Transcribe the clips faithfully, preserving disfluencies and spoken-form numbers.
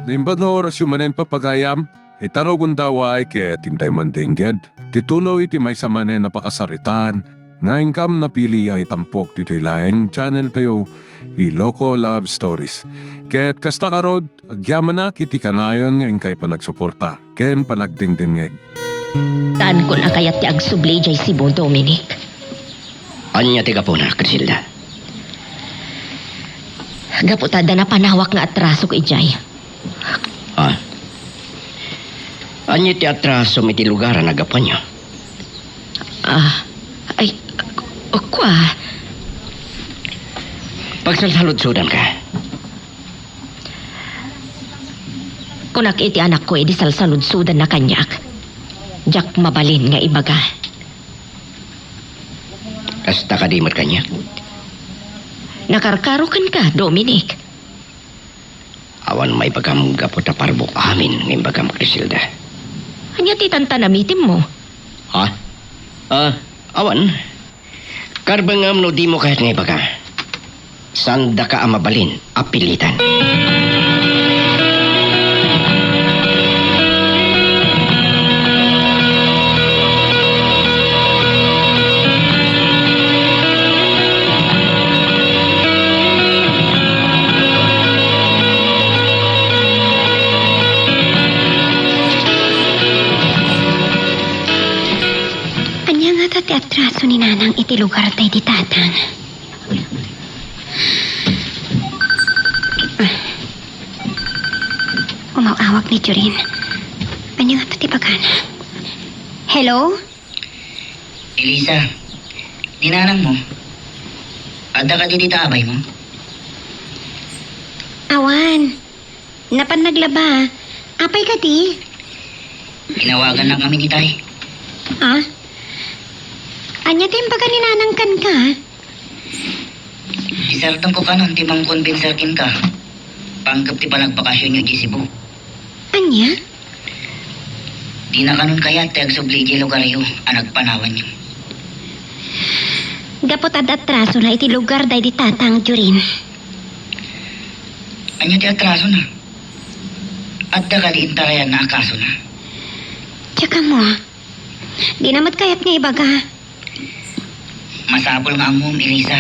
Naimbag nga orasyo manen, papagayam, ita rugonda, way ket intay mandingged ti tuloy ti maysa manen a pakasaritaan nga inkam napili a itampok ditoy laeng channel tayo, Ilocos Love Stories. Ket kasta ngarud, agyamanak iti kanayon nga inkay panagsuporta ken panagdingdingngeg. Saankon a kayat ti agsubli idiay Cebu, Dominic. Ania ti gapuna, Criselda? Gapu ta adda napanawak nga atrasok idiay. Ah. Ania ti atrasom iti lugar a naggapuanyo? Ah, ay, kua. Pagsalsaludsodanka. Kunak iti anakko idi salsaludsodanna kaniak. Diak mabalin nga ibaga. Kasta kadi met kaniak? Nakarkaro kenka, Dominic. Awan maibagam gapu ta parbuk amin nga imbagam, Criselda. Ania ti tantanamitemmo? Ha? Ah, awan. Karbengam no dimo kayat nga ibaga. Saandaka a mabalin a pilitan. Ania ngata ti atraso ni Nanang iti lugar daydi tatang? Umaw-awag ni Jorin. Ania ngata ti bagana? Hello? Elisa, ni nanangmo, adda kadi dita abaymo? Awan. Napan naglaba. Apay kadi? Inawagannak ngamin itay. Ah? Ania ti imbaga ni Nanang kenka? Isardengko kanon ti mangkonbinser kenka. Panggep ti panagbakasionyo idiay Cebu. Ania? Dina kanon kayat ti agsubli idiay lugaryo a nagpanawanyo. Gapu ta adda atrasona iti lugar daydi tatang, Jorin. Ania ti atrasona? Adda kadi intarayanna a kasona? Diak ammo. Dina met kayat nga ibaga. Masapul nga ammom, Elisa.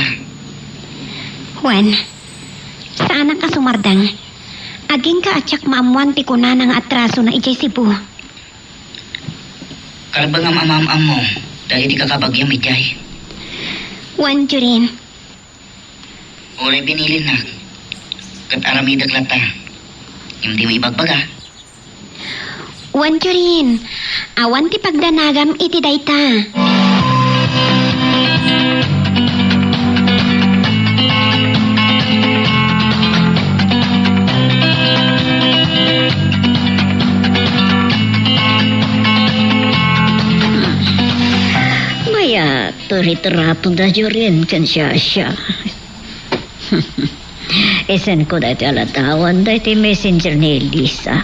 Wen, saanak a sumardeng. Agingga a diak maammoan ti kunana nga atrasona idiay Cebu. Karbengam a maam-ammo dagiti kakabagiam idiay. Wen, Jorin. Uray binilinnak, ket aramidek latta. Ngem dimo ibagbaga. Wen, Jorin, awan ti pagdanagam iti dayta. Mayat ti ritratoda, Jorin, ken Shasha. Isenko daytoy a ladawan daytoy messenger ni Elisa.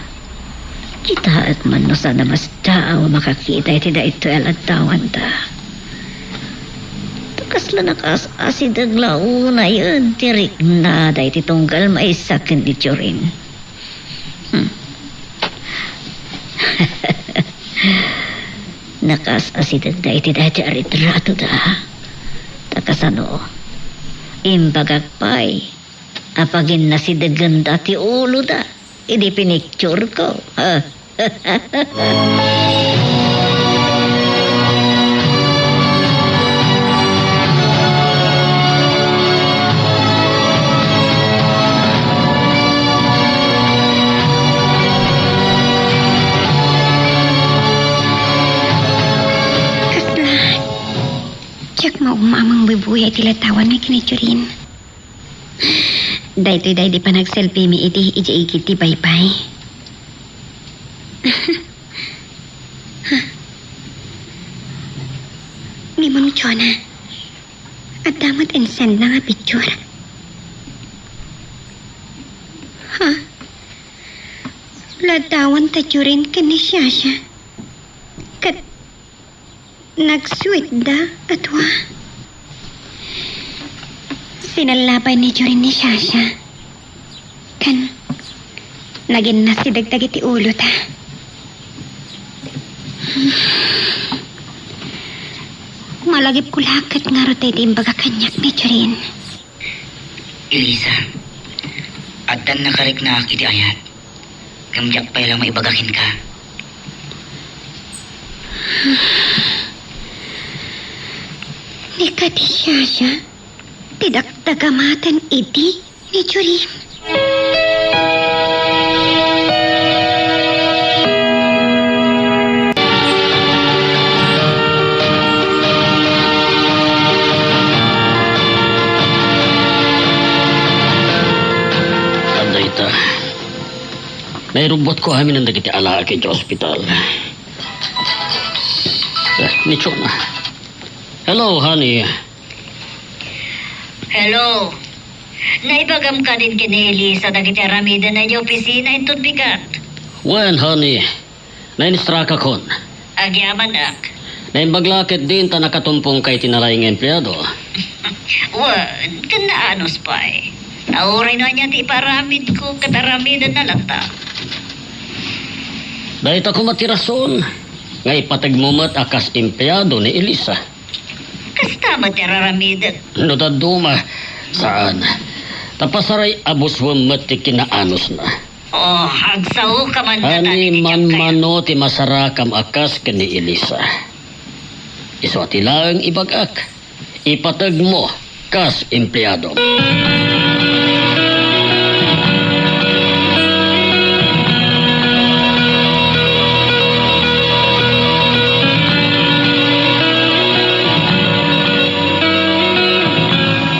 Kitaek man no saan a masdaaw a makakita iti daytoy a ladawanta. Ta kasla nakaas-asideg la unayen ti riknada iti tunggal maysa ken ni Jorin. Hmm. Nakaas-asidegda iti daytoy a ritratoda. Ta kasano, imbagak pay a paginnasidegenda ti uloda idi pinictureko. Kasla, diak maumma a mangbubuya iti ladawan nga ken ni Jorin. Daytoy daydi panagselfie-mi idi idiay igid ti baybay. Ngem, Jonah, adda met insendna nga picture. Ha? Ladawanta Jorin ken ni Shasha. Ket nag-sweetda, tua. Sinella pay ni Jorin ni Shasha. Ken Naginnasideg dagiti ulota. Malagipko la ket ngarud daydi imbaga kaniak ni Jorin. Elisa, addan nakariknaak iti ayat, ngem diak pay la maibaga kenka. Ni kadi Shasha, ti dakdagamaten idi ni Jorin. Adda ita. Nairubbuatko amin dagiti alaak iti ospital. Eh, ni Chona. Hello, honey. Hello. Naibagam kadin ken ni Elisa dagiti aramiden idiay opisina inton bigat? Wen, honey. Nainstrakakon. Agyamanak. Naimbag la ketdin ta nakatumpongka iti nalaing nga empleado. Wen, ken naanus pay. Ta uray no ania ti ipaaramidko, ket aramidenna latta. Dayta koma ti rason nga ipategmo met a kas empleado ni Elisa. Kasta met ti ar-aramidek. No dadduma, saan. Ta pasaray a buswem met ti kinaanusna. Oh, agsaoka man data. Ani, iti manmano ti masarakam a kas ken ni Elisa. Isu a ti laeng ibagak, ipategmo kas empleadom.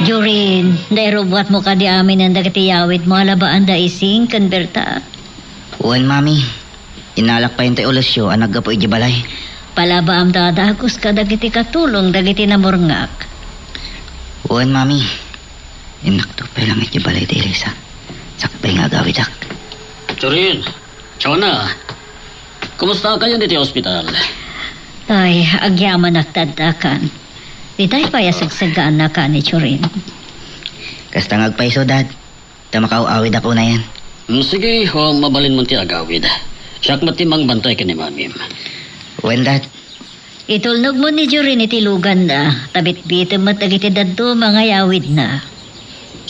Jorin, nairubbuatmo kadi aminen dagiti yawidmo a labaanda Ising ken Berta? Wen, Mami. Innalak pay intoy ulusyo a naggapu idiay balay. Palabaam ta dagus kadagiti katulong dagiti namurngak. Wen, Mami. Innakto pay laeng idiay balay ti Elisa. Sakbay nga agawidak. Jorin, Chona, kumustakayon iti ospital? Ay, agyamanak ti addakan. Diay pay a sagsagaannaka ni Jorin. Kasta nga agpayso, Dad. Ta makaaw-awidak unayen. Mm, sige, o, mabalinmon ti agawid. Siak met ti mangbantay ken ni Mamim. Wen, Dad. Itulnogmo ni Jorin iti luganna, ta bitbitem met dagiti dadduma nga yawidna.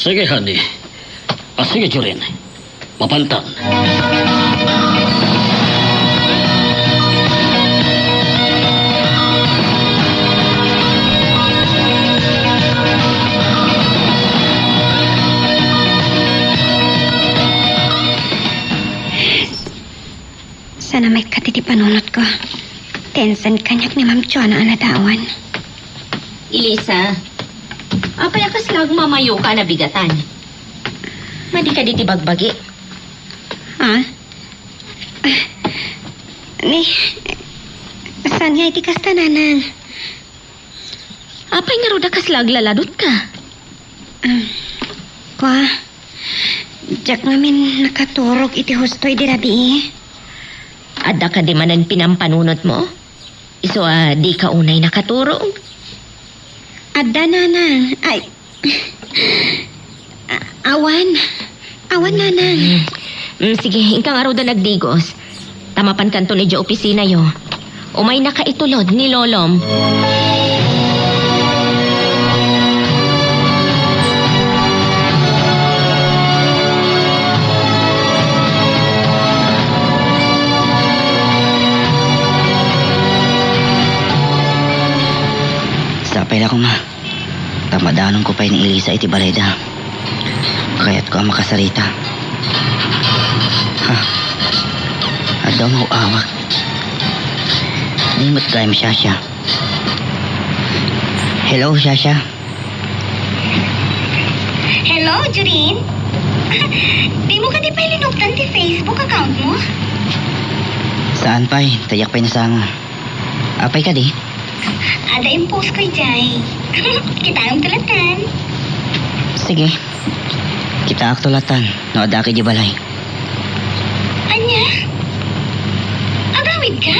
Sige, honey. Ah, sige, Jorin. Mapantan. Sana maikkat iti panunotko. Tensen kaniak ni Ma'am Chona a nadawan. Elisa, apay a kasla agmamayoka a nabigatan? Madi kadi ti bagbagi? Ha? Ah, ni, saan nga iti kasta, Nanang? Apay ngarud a kasla aglaladutka? Ah, kua, diak ngamin nakaturog iti husto idi rabii. Adda kadi manen pinampanunotmo? Isu a dika unay nakaturog? Adda, Nanang. Ay, a-, awan. Awan, Nanang. Mm. Mm, sige, inka ngaruden agdigos. Ta mapankanton idiay opisinayo. Umaynaka itulod ni Lolom. Sapay la koma. Ta madanonko pay ni Elisa iti balayda. Kayatko a makasarita. Ha? Adda umaw-awag. Ni met gayam, Shasha. Hello, Shasha. Hello, Jorin. Dimo kadi pay linuktan ti Facebook account mo? Saan pay, ta diak pay nasanga. Apay kadi? Adda impostko idiay. Kitaem tulatan. Sige. Kitaak tulatan no addaak idiay balay. Ania? Agawidka?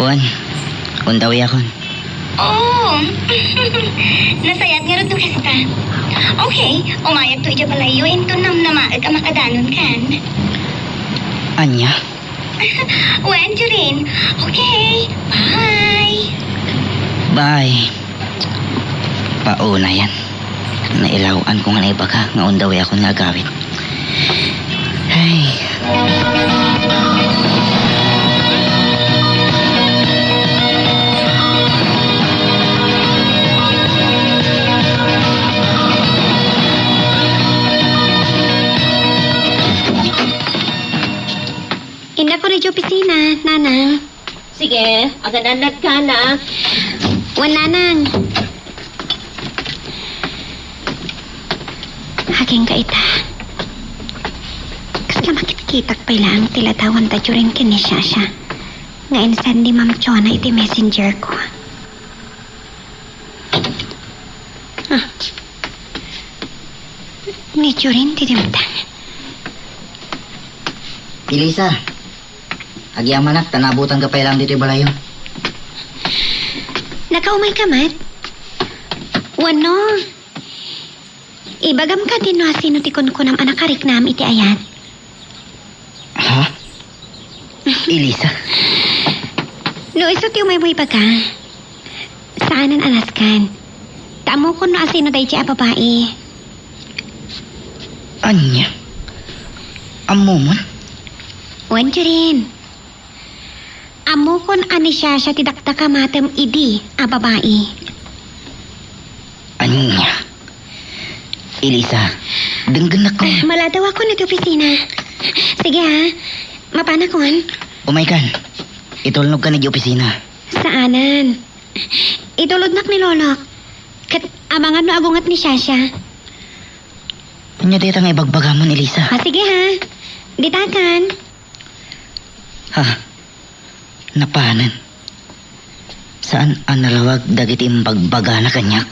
Wen, undawiakon. Oh. Nasayaat ngarud no kasta. Okay, umayagto idiay balayyo inton namnamaek a makadanon kan. Ania? Wen, Jorin. Okay, bye. Bye. Pauna yan. Nailaw-an ko nga naibaga nga undawi akon nga agawid. Ay. Innak ko idiay opisina, Nanang. Sige, agan-annad ka na. Wen, Nanang. Agingga ita. Kasla makitkitak pay laeng ti ladawan da Jorin ken ni Shasha nga insend ni Ma'am Chona iti messenger ko. Ah. Ni Jorin ti dimtang. Elisa, agyamanak ta naabutanka pay laeng ditoy balayyo. Nakaumayka met? Wenno, ibagam kadi no asino ti kunkunam a nakariknam iti ayat? Ha? Elisa? No isu ti umay mo ibaga, saanen a nasken. Ta ammokon no asino daydiay a babai. Ania? Ammomon? Wen, Jorin. Ammokon a ni Shasha ti dakdakamatem idi a babai. Ania? Elisa, denggennakon. Ah, maladawakon iti opisina. Sige, ha. Mapanakon. Umaykan. Itulnogkan idiay opisina. Saanen. Itulodnak ni Lolok. Ket amangan no agunget ni Shasha. Ania dayta nga ibagbagamon, Elisa? Ah, sige, ha. Ditakan. Ha? Napanen. Saan a nalawag dagiti imbagbagana kaniak?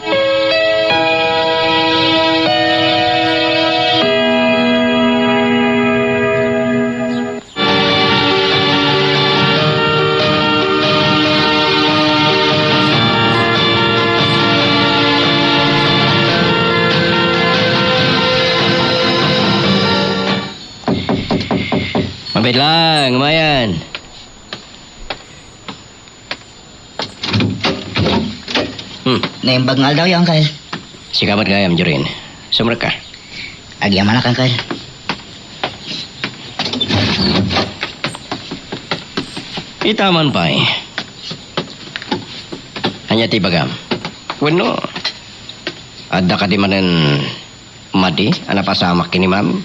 Mabiit lang, umayan. Hmm. Naimbag nga aldawyo, Uncle. Sika met gayam, Jorin. Sumrekka. Agyamanak, Uncle. Ita man pay. Ania ti ibagam? Wenno, adda kadi manen madi a napasamak ken ni Ma'am?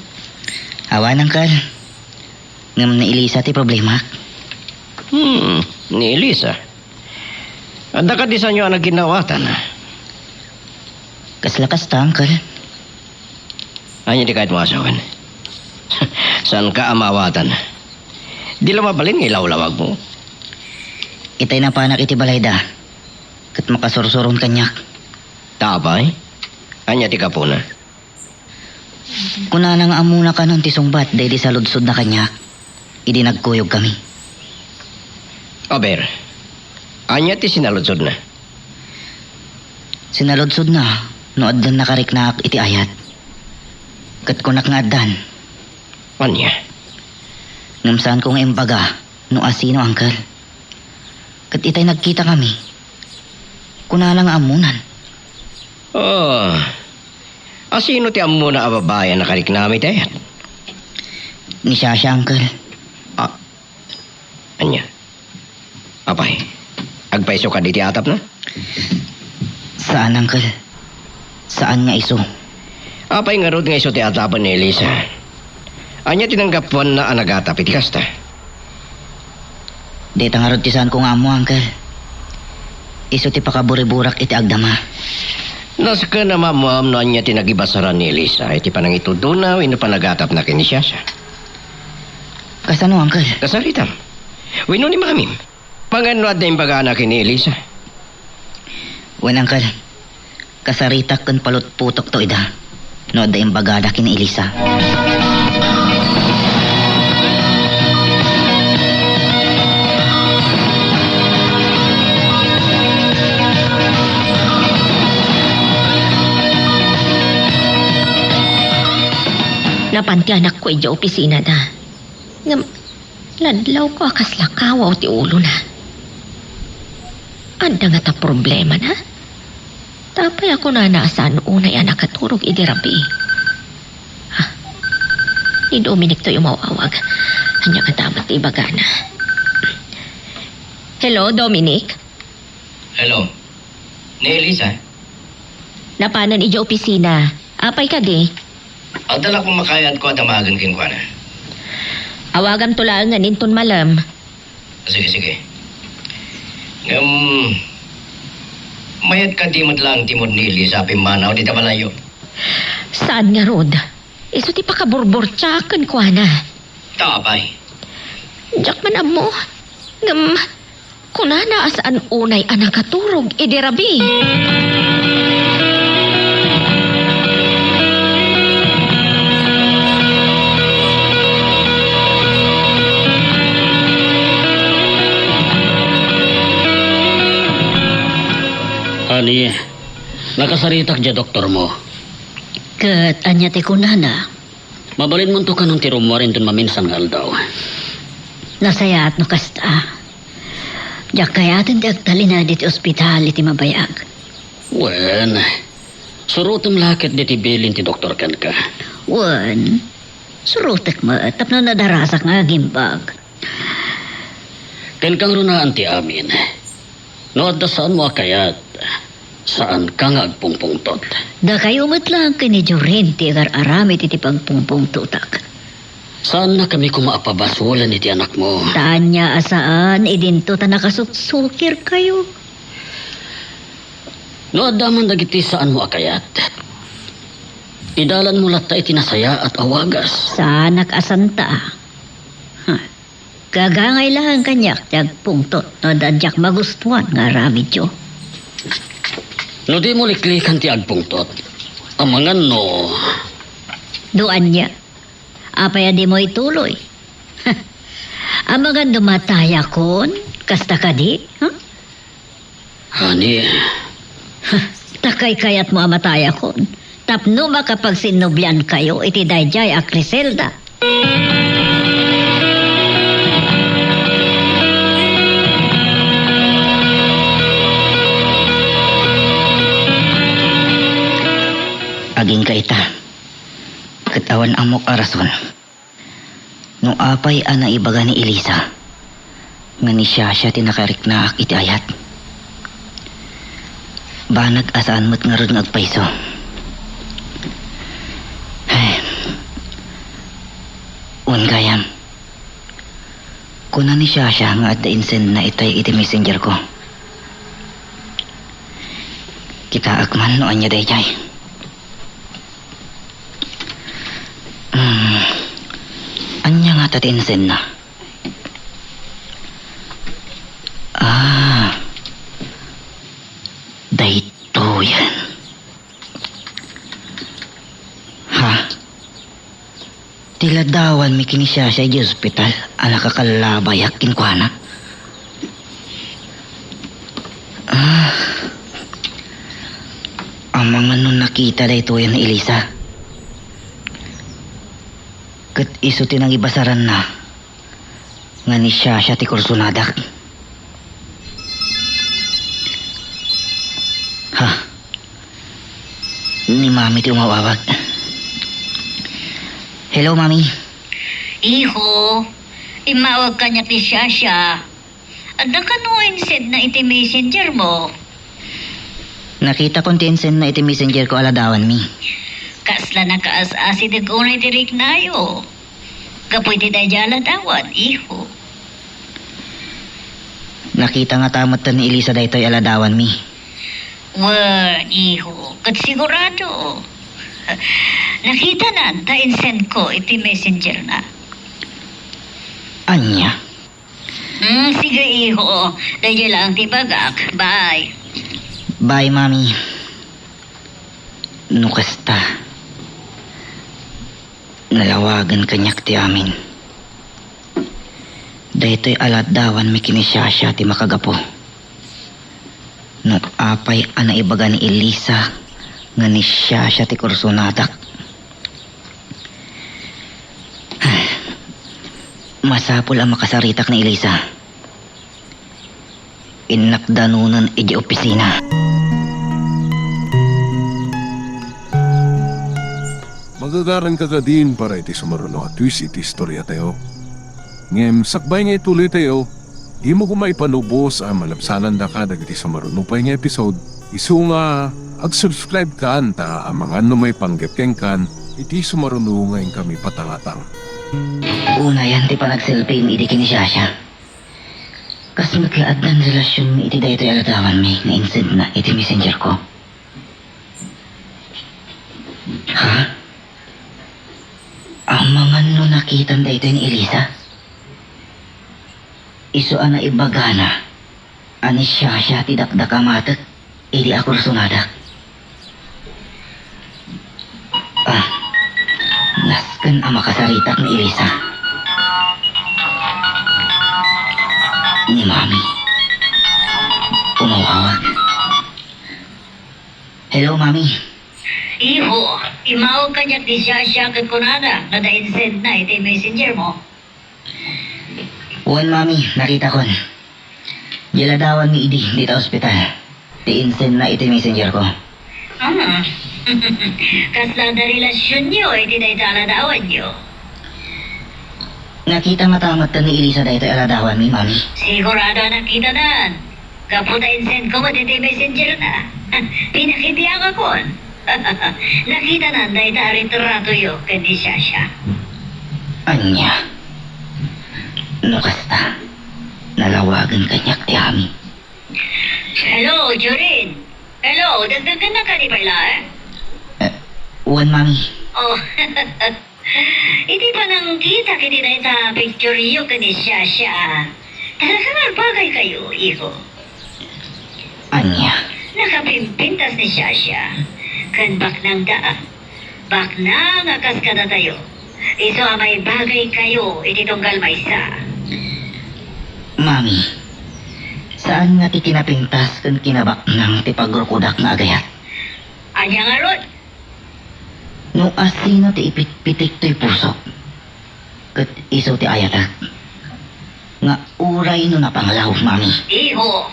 Awan, Uncle. Ngem ni Elisa ti problemak. Hmm, ni Elisa. Adda kadi saanyo a nagginnaawatan? Kasla kasta, Uncle. Ania ti kayatmo a sawen? Saanka a maawatan? Di la mabalin nga ilawlawagmo. Itay napanak iti balayda, ket makasursuron kaniak. Ta apay? Ania ti gapuna? Kunana nga ammona kanon ti sungbat daydi saludsodna kaniak idi nagkuyogkami. Aber, ania ti sinaludsodna? Sinaludsodna no addan nakariknaak iti ayat. Ket kunak nga addan. Ania? Ngem saanko nga imbaga no asino, Uncle. Ket itay nagkitakami, kunana nga ammonan. Oh, asino ti ammona a babai a nakariknam iti ayat? Ni Shasha, Uncle. Ah, ania? Apay, agpaiso kadi iti atapna? Saan, Uncle. Saan nga isu. Apay ngarud nga isu ti atapen ni Elisa? Ania ti nanggapuanna a nagatap iti kasta? Dayta ngarud ti saanko nga ammo, Uncle. Isu ti pakaburiburak iti agdama. Nasken a maammuam no ania ti nagibasaran ni Elisa iti panangitudona wenno panagatapna ken ni Shasha. Kasano, Uncle? Kasaritam. Wenno ni Mamim. Mangan no adda imbagana ken ni Elisa. Wen, Uncle. Kasaritak ken palutpotokto ida no adda imbagada ken ni Elisa. Napan ti anakko idiay opisinana. Ngem, ladlawko a kasla kawaw ti ulona. Adda ngata problemana? Ta apay a kunana a saan unay a nakaturog idi rabii? Ha? Ni Dominic toy umaw-awag. Ania ngata met ti ibagana? Hello, Dominic? Hello. Ni Elisa? Napanen idiay opisina. Apay kadi? Adda la kong makayatko a damagen kenkuana. Awagamto laengen inton malem. Sige, sige. Ngem, mayat kadi met laeng timod ni Elisa a pimmanaw dita balayyo? Saan ngarud? Isu ti pakaburburtiak kenkuana. Ta apay? Diak man ammo. Ngem, kunana a saan unay a nakaturog idi rabii. Honey, nakasaritak diay doktormo. Ket ania ti kunana? Mabalinmonto kanon ti rummuar inton maminsan nga aldaw. Nasayaat no kasta. Diak kayaten ti agtalinaed iti ospital iti mabayag. Wen, surotem la ket ditoy bilin ti doktor kenka. Wen, surotek met tapno nadarasak nga agimbag. Kenka ngaruden ti amin. No adda saanmo a kayat, saanka nga agpungpungtot. Dakayo met laeng ken ni Jorin ti agar-aramid iti pagpungpungtotak. Saannakami koma a pabasolen iti anakmo. Ta ania a saan, idinto ta nakasuksukirkayo. No adda man dagiti saanmo a kayat, idalanmo latta iti nasayaat a wagas. Saanak a santa. Huh. Gagangay laeng kaniak ti agpungtot no adda diak magustuan nga aramidyo. No dimo liklikan ti agpungtot, amangan no... No ania? Apay a dimo ituloy? Amangan no matayakon? Kasta kadi? Huh? Honey. Ta kaykayatmo a matayakon tapno makapagsinnubliankayo iti daydiay a Criselda. Aginka ita, ket awan ammok a rason. No apay a naibaga ni Elisa nga ni Shasha ti nakariknaak iti ayat, banag a saan met ngarud nga agpayso. Ay. Wen gayam, kuna ni Shasha nga adda insendna itay iti messenger ko. Kitaek man no ania daydiay. Hmm. Ania ngata ti insenna? Ah. Daytoyen. Ha? Ti ladawanmi ken ni Shasha idiay ospital a nakakallabayak kenkuana. Ah. Amangan no nakita daytoyen ni Elisa. Ket isu ti nangibasaranna nga ni Shasha ti kursonadak. Ha? Ni Mami ti umawawag. Hello, Mami. Iho, immawag kaniak ni Shasha. Adda kano insendna iti messenger mo? Nakitakon ti insendna iti messenger ko a ladawanmi. Kasla nakaas-asideg unay ti riknayo. Gapu iti daydiay a ladawan, iho. Nakita ngata metten ni Elisa daytoy a ladawanmi. Wen, iho, ket sigurado. Nakitana ta insend ko iti messenger na. Ania? Hmm, sige, iho. Daydiay laeng ti ibagak. Bye. Bye, Mami. No kasta, nalawagen kaniak ti amin. Daytoy a ladawanmi ken ni Shasha ti makagapu. No apay a naibaga ni Elisa nga ni Shasha ti kursonadak, Sapul a makasaritak ni Elisa. Innak danunen idiay opisina. Magagaranka kadin para iti sumaruno a twist iti istoriatayo. Ngem sakbay nga ituloytayo, dimo koma ipanubos a malabsanandaka dagiti sumaruno pay nga episode, isu nga ag-subscribe kan ta amangan no maipanggep kenkan iti sumaruno nga inkami patangatang. Unayan ti panagselfiem idi ken ni Shasha. Kas met la addan relasionmi iti daytoy a ladawanmi nga insendna iti messenger ko. Ha? Amangan no nakitan daytoy ni Elisa? Isu a naibagana a ni Shasha ti dakdakamatek idi akursonadak. Ah, nasken a makasaritak ni Elisa. Ni Mami. Umawawag. Hello, Mami. Iho, immawag kaniak ni Shasha ket kunana nga na-insendna iti messenger mo. Wen, Mami, nakitakon. Diay ladawanmi idi dita ospital ti insendna iti messenger ko. Ah, kasla adda relasionyo iti dayta a ladawanyo? Nakita ngata met ni Elisa daytoy a ladawanmi, Mami. Sigurado a nakitanan. Gapu ta insend ko met iti messenger na. Pinakibiangakon. Nakitanan dayta a retratoyo ken ni Shasha. Ania? No kasta, nalawagen kaniak ti amin. Hello, Jorin. Hello, dakdakkelka ni Paila, eh? Eh, wen, Mami. Oh. Iti panangkitak iti dayta a pictureyo ken ni Shasha, talaga nga agbagaykayo, iho. Ania? Nakapimpintas ni Shasha ken baknangda. Baknang a kas kadatayo, isu a maibagaykayo iti tunggal maysa. Mami, saan nga ti kinapintas ken kinabaknang ti pagrukodak nga agayat? Ania ngarud? No asino ti ipitpitik toy pusok, ket isu ti ayatek. Nga uray no napanglaw, Mami. Iho,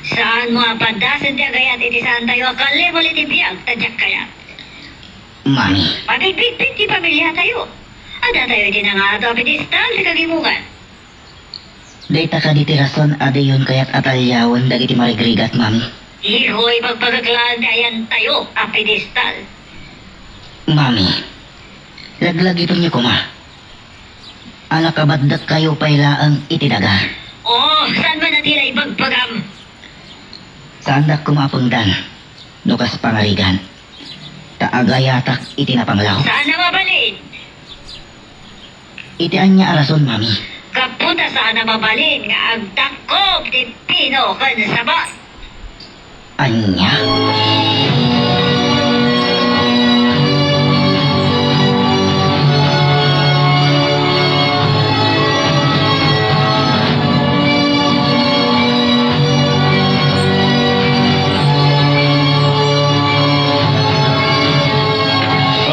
saanmo a pantasen ti agayat iti saantayo a kalimol iti biag ta diak kayat. Mami. Mabigbigbig ti pamiliatayo. Addatayo iti nangato a pedestal ti kagimongan. Dayta kadi ti rason a diyon kayat a taliawen dagiti marigrigat, Mami? Iho, ibagbagak laeng ti ayantayo a pedestal. Mami, laglagipenyo koma a nakabaddekkayo pay laeng iti daga. Oh, saan man a ti la ibagbagam? Saandak koma a pengdan no kas pangarigan. Ta agayatak iti napanglaw. Saan a mabalin? Iti ania a rason, Mami? Gapu ta saan a mabalin nga agdakop ti pino ken sabot. Ania?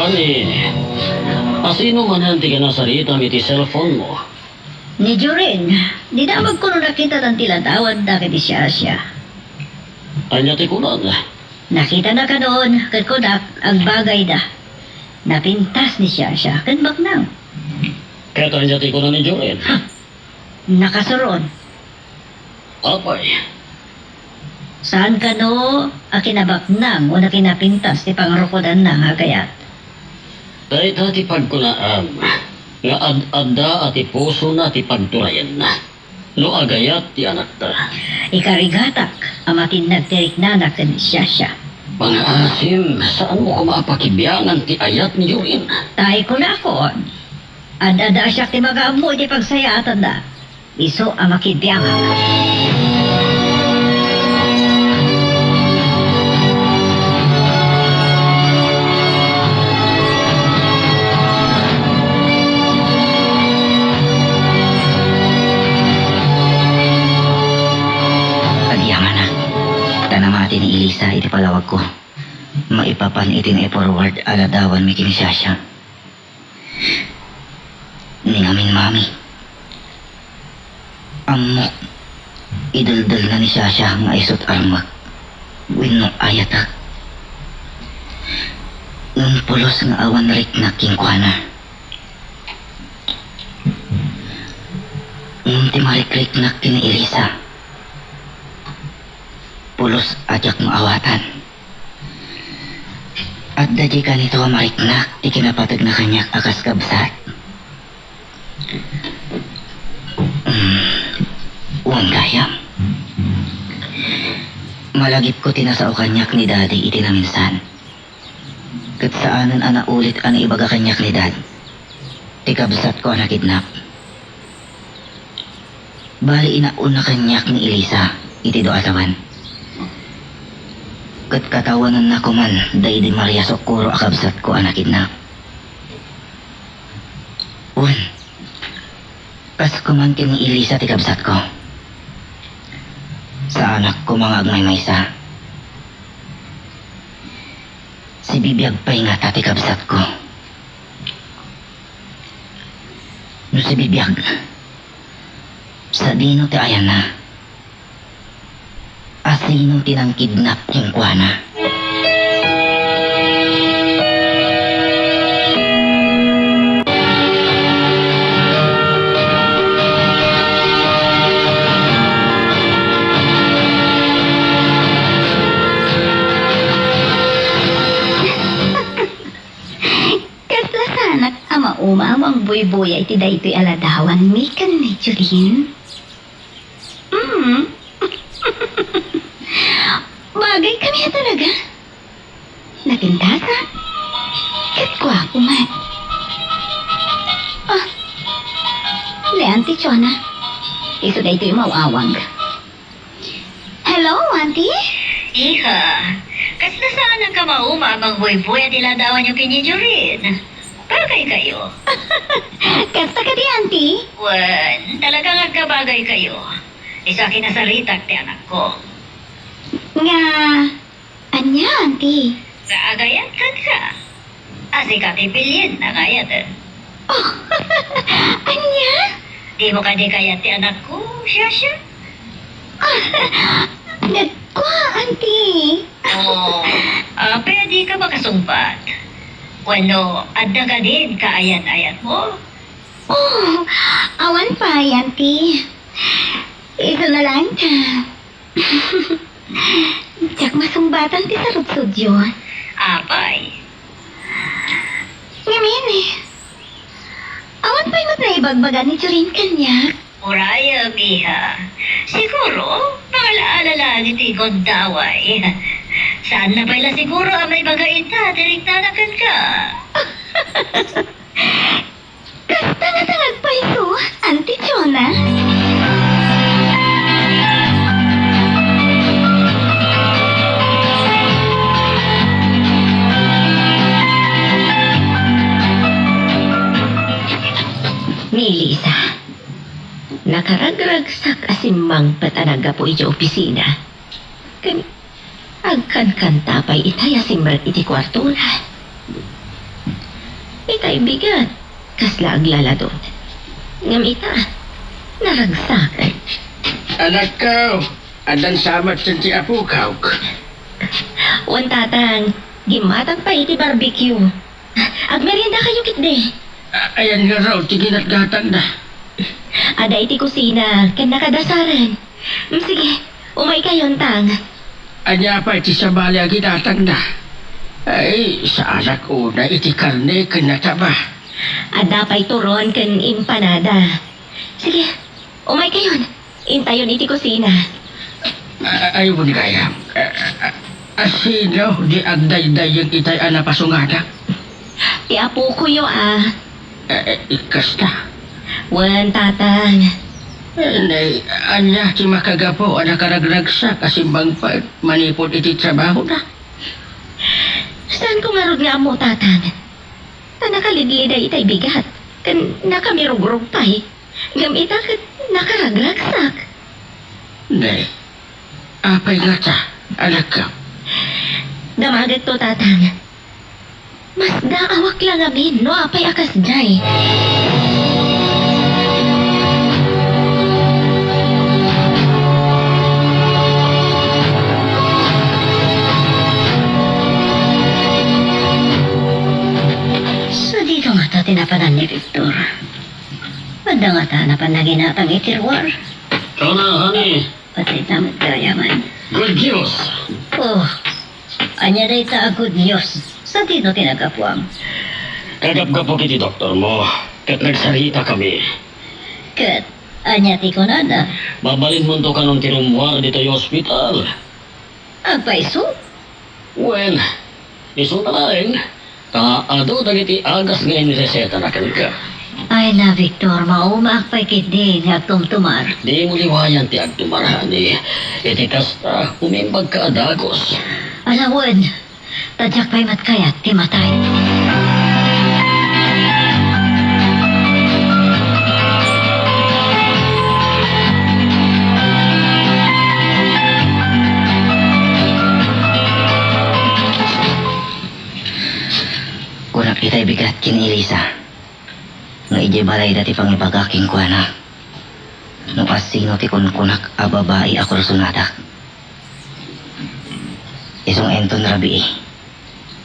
Ani, asino manen ti kinasaritam iti cellphone mo? Ni Jorin, dina met kuno nakitanan ti ladawan dagiti siasia. Ania ti kunana? Nakitana kadon, ket kunak, agbagayda. Napintas ni siasia, ken baknang. Ket ania ti kuna ni Jorin? Ha! Nakasuron. Apay? Saan kano a kinabaknang wenno kinapintas ti pangrukodanna nga agayat? Dayta ti pagkunaam nga ad-adda a ti pusona ti pagturayenna no agayat ti anakta. Ikarigatak a matinnag ti riknana ken ni Shasha. Pangaasim, saanmo koma a pakibiangan ti ayat ni Jorin? Tay kunakon, ad-adda a siak ti makaammo iti pagsayaatanna. Isu a makibiangak. Agyamanak, ta namati ni Elisa iti palawagko. Maipapan iti nai-forward a ladawanmi ken ni Shasha. Ni ngamin, Mami, Ammok, ideldelna ni Shasha nga isut' armek wenno ayatek. Ngem pulos nga awan riknak kenkuana. Ngem ti marikriknak ken ni Elisa, pulos a diak maawatan. Adda diay kanito a mariknak ti kinapategna kaniak a kas kabsat. Mm, wen gayam. Malagipko ti nasao kaniak ni Daddy iti naminsan. Ket saanen a naulit a naibaga kaniak ni Dad ti kabsatko a nakidnap. Bali, inauna kaniak ni Elisa iti dua a tawen. Ket katawanenna koman daydi Maria Socorro a kabsatko a nakidnap. Wen, kas koman ken ni Elisa ti kabsatko. Saanak koma nga agmaymaysa. Sibibiag pay ngata ti kabsatko. No sibibiag, sadino ti ayanna? Asino ti nangkidnap kenkuana? Kasla saanak a mauma a mangbuybuya iti daytoy a ladawanmi ken ni Jorin? Mm. Bagay kami a talaga. Napintasan. Ket guapo met. Ah, ni Auntie Chona. Isu daytoy umaw-awag. Hello, Auntie? Iha, kasla saanak a mauma a mangbuybuya ti ladawanyo ken ni Jorin? Bagay kayo. Kasta kadi, Auntie? Wen, talagang agkabagay kayo. Isu a kinasaritak ti anakko. Nga, ania, Auntie? Nga agayat kenka. A, sika ti pilien a gayaten. Oh, ania? Dimo kadi kayat ti anakko, Shasha? Ket kua, Auntie. Oh, apay a dika makasungbat? Wenno, adda kadin kaayan-ayatmo? Oh, awan pay, Auntie. Isuna laeng ta. Diak masungbatan ti sarudsodyo. Apay? Ngamin, eh. Awan pay met naibagbaga ni Jorin kaniak. Urayem, iha. Siguro, mangaalaala laeng iti gundaway. Saanna pay la siguro a maibaga ita ti riknana kenka. Kasta nga nagpayso, Auntie Chona? Ni Elisa, nakaragragsak a simmangpet a naggapu idiay opisina. Ken agkankanta pay itay a simrek iti kuartona. Itay bigat, kasla aglaladot. Ngem ita, naragsak. Anakko, addan sa met ti apok. Wen, Tatang, gimmatang pay iti barbecue. Agmeriendakayo ketdi. A-, ayan ngarud ti ginatgatangda. Adda iti kusina ken nakadasaren. Mm, sige, umaykayon, Tang. Ania pay ti sabali a ginatangda? Ay, saanak unay iti karne ken nataba. Adda pay turon ken empanada. Sige, umaykayon. Intayon iti kusina. A-, ay, wen gayam. A-, a-, a-, sino ti agdaydayyeg itay a napasungadak? Ti apokoyo, a. A-, a-, kasta? Wen, Tatang. Nay, ania ti makagapu a nakaragragsak a simmangpet manipud iti trabahona? Saanko ngarud nga ammo, Tatang. Ta nakalidliday itay bigat, ken nakamirugrog pay. Ngem ita ket nakaragragsak. Ne, apay ngata, anakko? Damagekto, Tatang. Masdaawak la ngamin no apay a kasdiay. Ti napanan ni Victor. Adda ngata napan nanginatang iti ruar. Kana, honey. Patay ta met gayaman. Good news. Oh, ania dayta a good news? Sadino ti naggapuam? Kagapgapuk iti doktormo, ket nagsaritakami. Ket ania ti kunana? Mabalinmonto kanon ti rummuar ditoy ospital. Agpayso? Wen, isuna laeng, ta adu dagiti agas nga inresetana kenka. Ay na, Victor, maumaak pay ketdi nga agtumtumar. Dimo liwayan ti agtumar, honey. Iti kasta, umimbagka a dagus. Ala wen, ta diak pay met kayat ti matay. Kunak itay bigat ken Elisa nga idiay balayda ti pangibagak kenkuana no asino ti kunkunak a babai a kursunadak. Isu nga inton rabii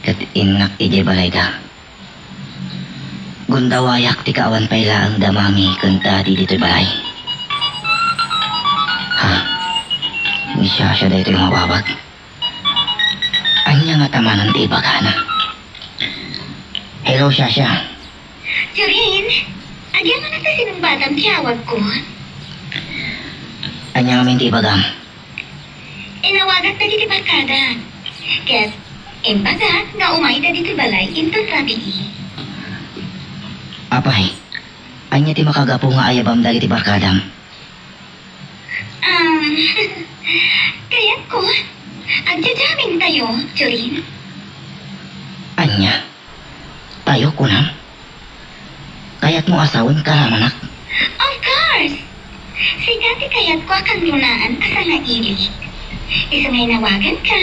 ket innak idiay balayda. Gundawayak ti kaawan pay laeng da Mami ken Daddy ditoy balay. Ha? Ni Shasha daytoy nga awawag? Ania ngata manen ti ibagana? Hello, Shasha. Jorin, agyamanak ta sinungbatam ti awagko. Ania ngamin ti ibagam? Inawagak dagiti barkada. Ket imbagak nga umayda ditoy balay inton rabii. Apay, ania ti makagapu nga ayabam dagiti barkadam? Um, kayatko, agja-jamming tayo, Jorin. Ania? Tayo, kunam? Kayatmo a sawen karamanak? Of course! Sika ti kayatko a kanrunaan a sangailik. Isu nga inawaganka.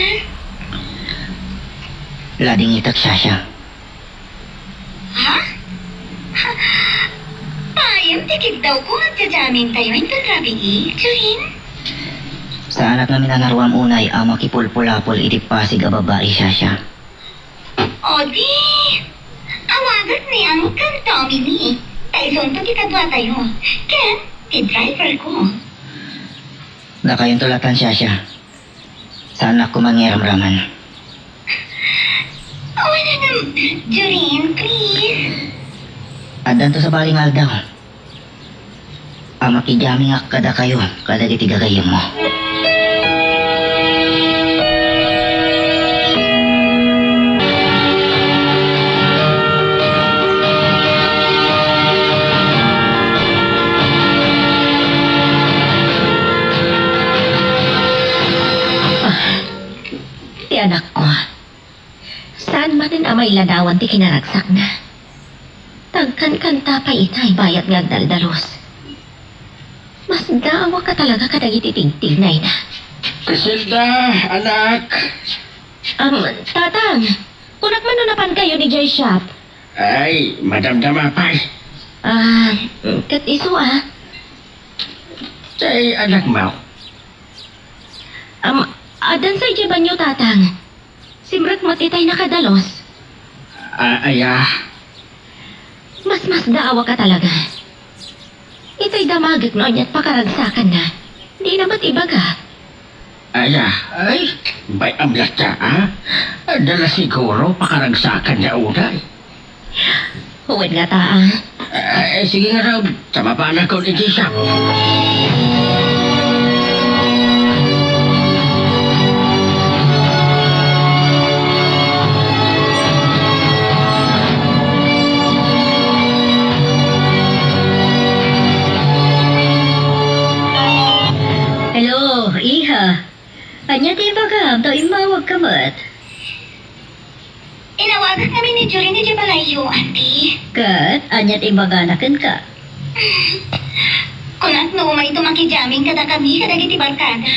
Ladingitek, Shasha. Ha? Payam ti kiddawko nga agja-jamming tayo inton rabii, Jorin. Saanak ngamin a naruam unay a makipulpulapol iti pasig a babai, Shasha. O di, awagak ni Uncle Dominic, ta isunto ti kaduatayo, ken ti driver ko. Dakayonto latta, Shasha. Saanak koma nga iramraman. Awanan, Jorin, please. Addanto sabali nga aldaw a makijammingak kadakayo kadagiti gagayyemmo. Ah, ti anakko. Saan manen a mailadawan ti kinaragsakna. Tagkankanta pay itay bayat nga agdaldalos. Masdaawak a talaga kadagiti tigtignayna. Criselda, anak. Am, Tatang, kunak man no napankayon idiay shop. Ay, madamdama pay. Ah, ket isu a? Tay anakmo. Am, addansa idiay banio, Tatang. Simrek met itay nakadalos. A-, aya. Masmasdaawak a talaga. Itay damagek no aniat pakaragsakanna. Dina met ibaga. Aya, ay, bay-am latta, a? Adda la siguro pakaragsakanna unay. Wen ngata, a? Eh, sige ngarud, ta mapanakon iti shop. Hello, iha. Ania ti ibagam ta immawagka met? Inawagak ngamin ni Jorin idiay balayyo, Auntie. Ket ania ti ibagana kenka? Kunak no umayto makijamming kadakami kadagiti barkada.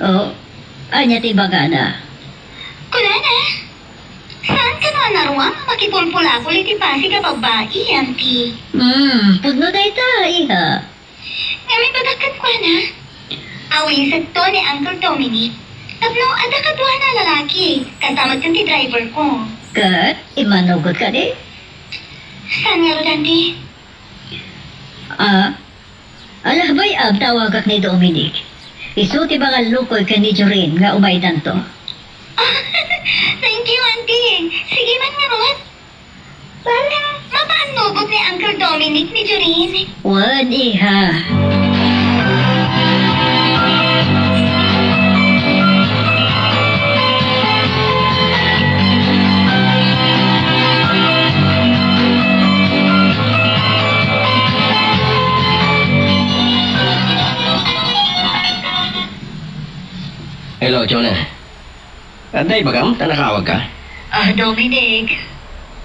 Oh, ania ti ibagana? Kunana, saan kano a naruam a makipulpulapol iti pasig a babbai, Auntie? Hmm, pudno dayta, iha. Ngem imbagak kenkuana, awisekto ni Uncle Dominic tapno adda kaduana a lalaki, kasta met ken ti driver ko. Ket immanugot kadi? Saan ngarud, Auntie? Ah, ala, bay-am, tawagak ni Dominic. Isu ti mangallukoy ken ni Jorin nga umaydanto. Thank you, Auntie. Sige man ngarud. Wala, mapaannobek ni Uncle Dominic ni Jorin. Wen, iha. Hello, Jonah. Adda ibagam ta nakaawagka? Ah, Dominic,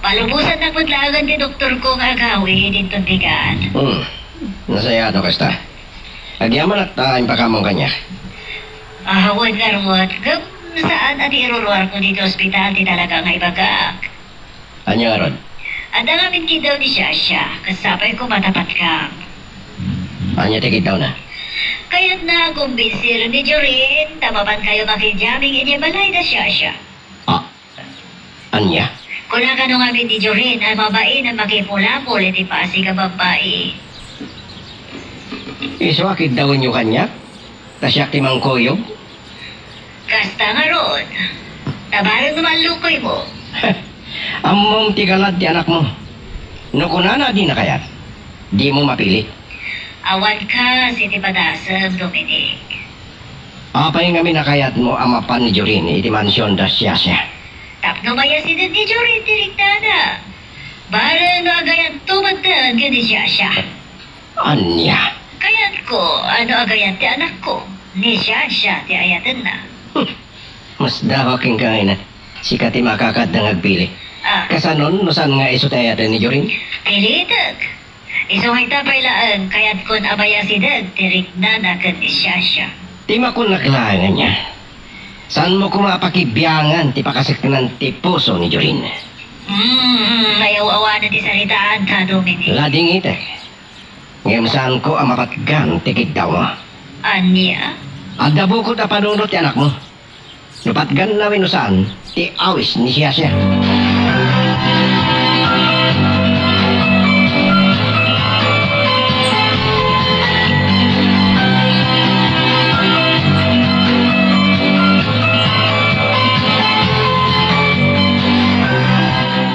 palubosannak met laengen ti doktorko nga agawid inton bigat. Hmm. Nasayaat no kasta. Agyamanak ta impakamam kaniak. Ah, wen ngarud, ngem saan a ti iruruarko ditoy ospital ti talaga nga ibagak. Ania ngarud? Adda ngamin kiddaw ni Shasha, ket sapay koma ta patkam. Ania ti kiddawna? Kayatna a kumbinsir ni Jorin ta mapankayo makidiaming idiay balay da Shasha. Ah, ania? Kuna kano ngamin ni Jorin a mabain a makipulapol iti Pasig a babbai. Isu a kiddawenyo kaniak? Ta siak ti mangkuyog? Kasta ngarud, ta bareng no mallukoymo. Ammom ti galad ti anakmo. No kunana a dina kayat, dimo mapili. Awan kas iti padasem, Dominic. Apay ngamin a kayatmo a mapan ni Jorin iti mansion da Shasha? Tapno mayasideg ni Jorin ti riknana. Bareng no agayatto metten ken ni Shasha. Ania? Kayatko a no agayat ti anakko, ni Shasha ti ayatenna. Hmm. Masdawa kenka ngay-an. Sika ti makakadda nga agpili. Ah. Kasanon no saan nga isu ti ayaten ni Jorin? Pilitek. Isu nga ita pay laeng, kayatkon a mayasideg ti riknana ken ni Shasha. Ti makunak laeng ania? Saanmo koma a pakibiangan ti pakaseknan ti puso ni Jorin? Hmm, ayaw-awanen ti saritaanta, Dominic. Ladingitek. Ngem saanko a mapatgan ti kiddawmo. Ania? Adda bukod a panunot ti anakmo. No patganna wenno saan ti awis ni Shasha.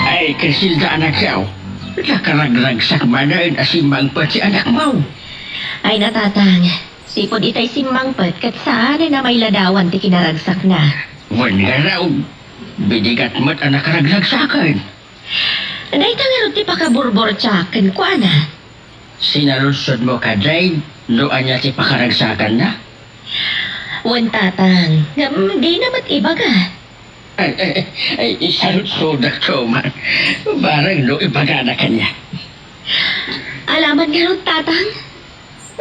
Ay, Criselda, anakko. Nakaragragsak manen a simmangpet ti anakmo. Ay, natatang, sipud itay simmangpet ket saanen a mailadawan ti kinaragsakna. Wen ngarud, bidigat met a nakaragragsaken. Dayta ngarud ti pakaburburtiak kenkuana. Sinaludsodmo kadi no ania ti pakaragsakanna? Wen, tatang, ngem dina met ibaga. Ay, ay, ay, ay, isaludsodak man. Bareng no ibagana kaniak. Alaman ngarud, tatang?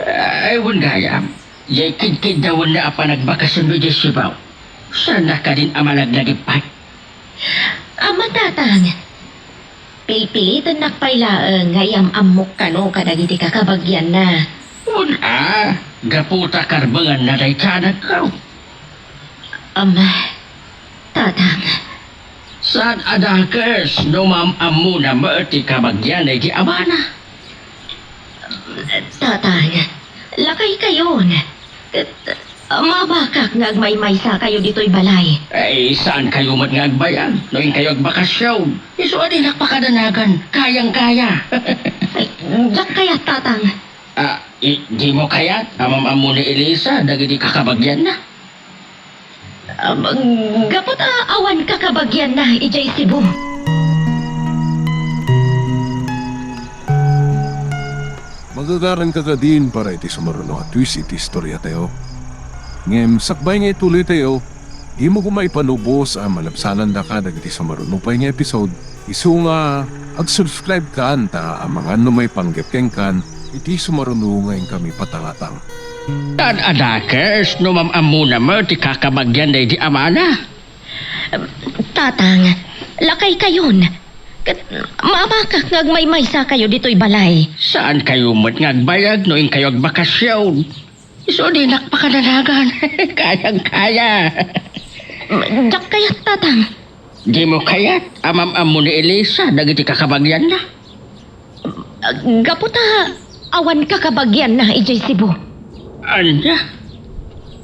Ay, wen gayam. Jay kidkiddawenna a panagbakasionmi idiay Cebu. Saannak kadin a malaglagipat? Ama, tatang, pilpilitennak pay laeng nga iyam-ammok kano kadagiti kakabagianna. Wen a, gapu ta karbenganna dayta anakko. Ama, tatang. Saan a dakes no maam-ammona met ti kabagian daydi amana. Tatang, lakaykayon. Ket, ah, maabakak nga agmaymaysakayo ditoy balay. Ay, saankayo met nga agbayag no inkayo agbakasyon. Isu a dinak pakadanagan, kayang-kaya. Ay, diak kayat, tatang. Ah, i-, dimo kayat a maam-ammo ni Elisa dagiti kakabagianna? Ah, gapu ta awan kakabagianna idiay Cebu. Magagaranka kadin para iti sumaruno a twist iti istoriatayo. Ngem sakbay nga ituloytayo, dimo koma ipalubos a malabsanandaka dagiti sumaruno pay nga episode, isu nga ag-subscribe kan ta amangan no maipanggep kenkan iti sumaruno nga inkami patangatang. Saan a dakes no maam-ammona met ti kakabagian daydi amana. Tatang, lakaykayon. Ket maabakak nga agmaymaysakayo ditoy balay. Saankayo met nga agbayag no inkayo agbakasyon. Isu a dinak pakadanagan. Kayang-kaya. Diak kayat, tatang. Dimo kayat a maam-ammo ni Elisa dagiti kakabagianna? Gapu ta awan kakabagianna idiay Cebu. Ania?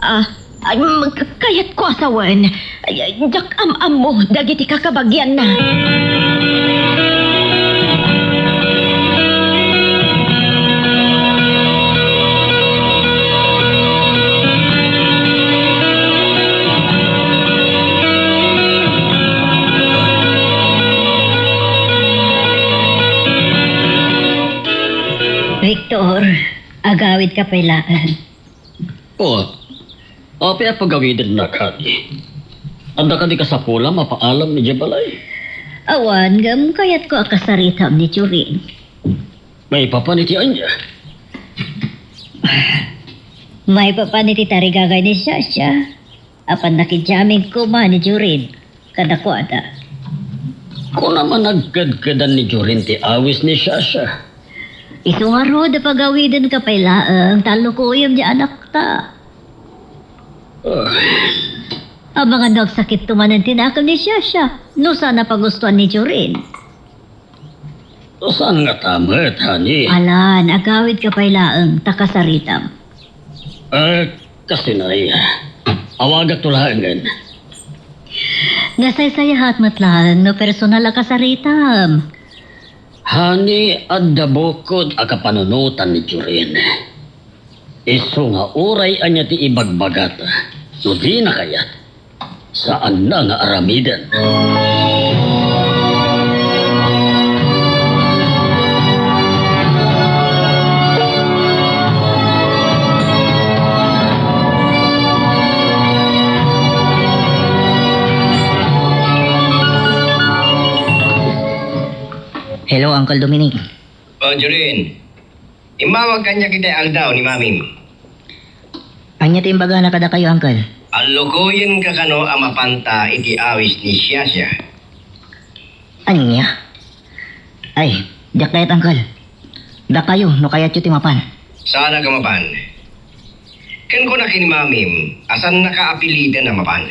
Ah, ay, mag-, kayatko a sawen. Ay, ay, diak am-ammo dagiti kakabagianna. Victor, agawidka pay laeng. O, apay a pagawidennak kadi? Adda kadi kasapulam a paalam idiay balay? Awan, ngem kayatko a kasaritam ni Jorin. Maipapan iti ania? Maipapan iti tarigagay ni Shasha. Apan nakidiaming koma ni Jorin kadakuada. Kunam a nagkedkedan ni Jorin ti awis ni Shasha. Isu ngarud a pagawidenka pay laeng ta allukoyem ti anakta. Ah. Amangan no agsakitto manen ti nakem ni Shasha no saan a pagustuan ni Jorin. Saan ngata met, honey? Alan, agawidka pay laeng ta kasaritam. Eh, kastoy, awagakto laengen. Nasaysayaat met laeng no personal a kasaritam. Honey, adda bukud a kapanunotan ni Jorin. Isu nga uray ania ti ibagbagata, no dina kayat, saanna nga aramiden. Hello, Uncle Dominic. O, Jorin. Immawag kaniak iti aldaw ni Mamim. Ania ti imbagana kadakayo, Uncle? Allukoyenka kano a mapanta iti awis ni Shasha. Ania? Ay, diak kayat, Uncle. Dakayo, no kayatyo ti mapan. Saanak a mapan. Ken kunaka ken ni Mamim a saannaka a piliten a mapan.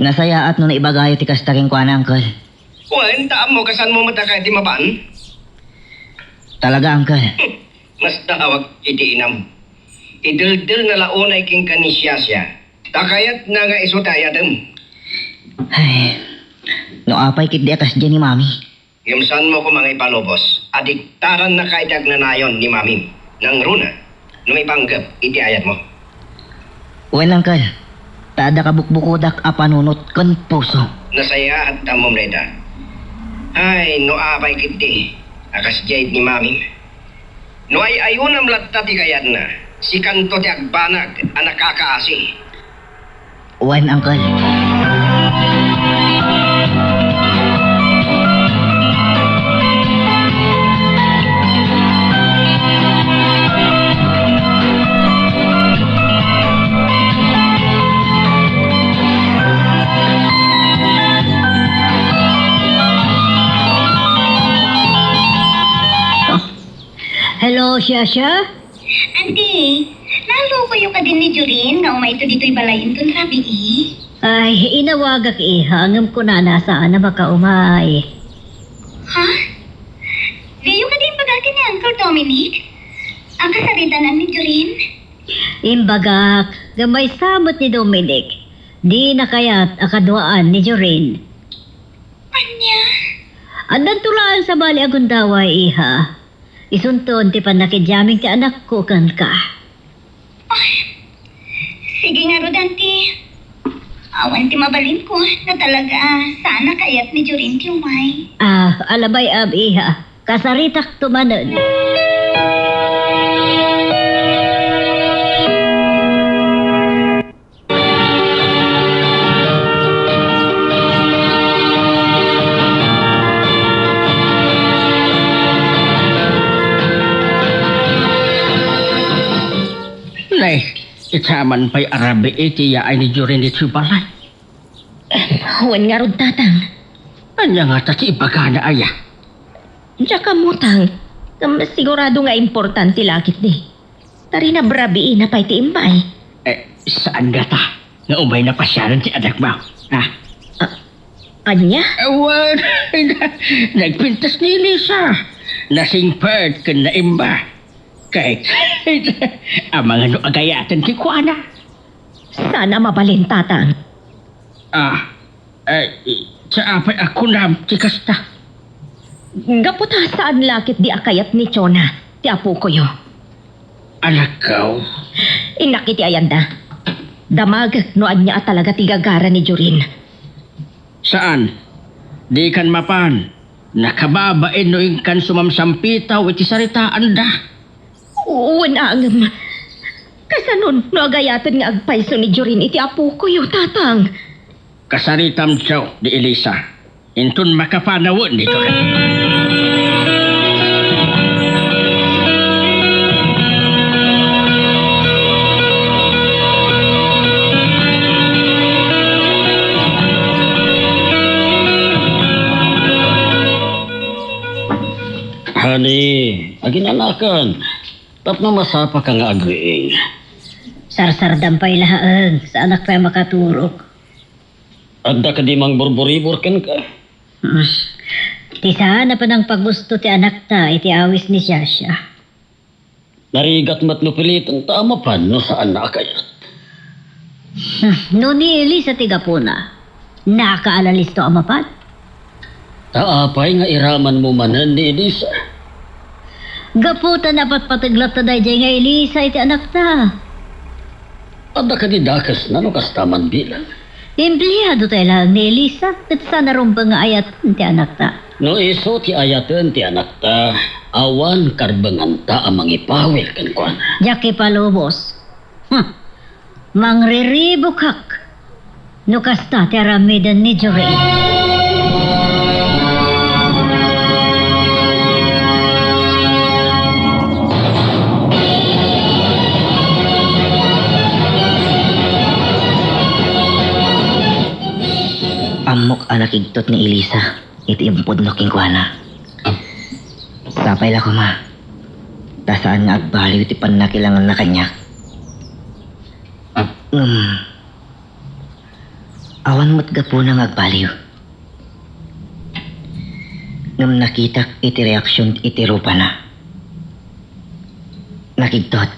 Nasayaat no naibagayo ti kasta kenkuana, Uncle. Wen, ta ammok a saanmo met a kayat ti mapan? Talaga, Uncle. Masdawak iti inam. Ideldelna la unay kenka ni Shasha. Ta kayatna nga isu ti ayatem. Ay, no apay ketdi a kasdiay ni Mami. Ngem saanmo koma nga ipalubos a diktarannaka iti agnanayon ni Mamim. Nangruna, no maipanggep iti ayatmo. Wen, Uncle. Ta adda kabukbukodak a panunot ken puso. Nasayaat ta ammom dayta. Ay, no apay ketdi a kasdiay ni Mamim. No ay-ayonam latta ti kayatna, sikanto ti agbanag a nakakaasi. Wen, Uncle. Hello, Shasha? Auntie, naallukoyo kadin ni Jorin nga umayto ditoy balay inton rabii? Ay, inawagak, iha, ngem kunana saan a makaumay. Ha? Diyo kadi imbagak ni Uncle Dominic a kasaritanan ni Jorin? Imbagak, ngem maysa met ni Dominic, dina kayat a kaduaan ni Jorin. Ania? Addanto laeng sabali a gundaway, iha. Isunton ti pannakidiaming ti anakko kenka. Ay, sige ngarud, Auntie. Awan ti mabalinko no talaga saan a kayat ni Jorin ti umay. Ah, alabay, ab, iha. Kasaritakto manen. Nay, ita man pay a rabii ti yaay ni Jorin ditoy balay. Em, wen ngarud, Tatang. Ania ngata ti ibagana aya? Diak ammo, Tang. Ngem sigurado nga importante la ketdi. Ta rinabrabiina pay ti immay. Eh, saan ngata nga umayna pasiaren ti anakmo? Ha? Ah, ania? Awan, nagpintas ni Elisa. Nasingpet ken naimba. Ket, amangan no agayaten ti kuana. Saan a mabalin, Tatang. Ah, eh, sa apay a kunam ti kasta? Gapu ta saan la ketdi a kayat ni Jonah ti apokoyo. Anakko. Innak iti ayanda. Damagek no ania a talaga ti gagara ni Jorin. Saan? Dikan mapan. Nakababain no inkan sumamsampitaw iti saritaanda. Wen, angem. Kasanon no agayaten nga agpayso ni Jorin iti apokoyo, Tatang? Kasaritamto ni Elisa. Inton makapanawen ni Jorin. Honey, aginanakan. Tapno masapaka nga agriing. Sarsardam pay laeng, saanak pay a makaturog. Adda kadi mangburburibor kenka? Hmm. Ti saan a panangpagusto ti anakta iti awis ni Shasha. Narigat met no piliten ta a mapan no saan a kayat. Hmm, no ni Elisa ti gapuna, nakaalalis to a mapan? Ta apay nga iramanmo manen ni Elisa? Gapu ta napatpateg latta daydiay nga Elisa iti anakta. Adda kadi dakesna no kasta man bilang? Empleado tay laeng ni Elisa, ket saan a rumbeng nga ayaten ti anakta. No isu ti ayaten ti anakta, awan karbenganta a mangipawil kenkuana. Diak ipalubos. Huh. Mangriribukak no kasta ti aramiden ni Jorin. Ammok a nakigtot ni Elisa iti impudno kenkuana. Sapay la koma, ta saan nga agbaliw ti pannakilanganna kaniak. Ngem, awan met gapuna nga agbaliw. Ngem nakitak iti reaksion iti rupana. Nakigtot.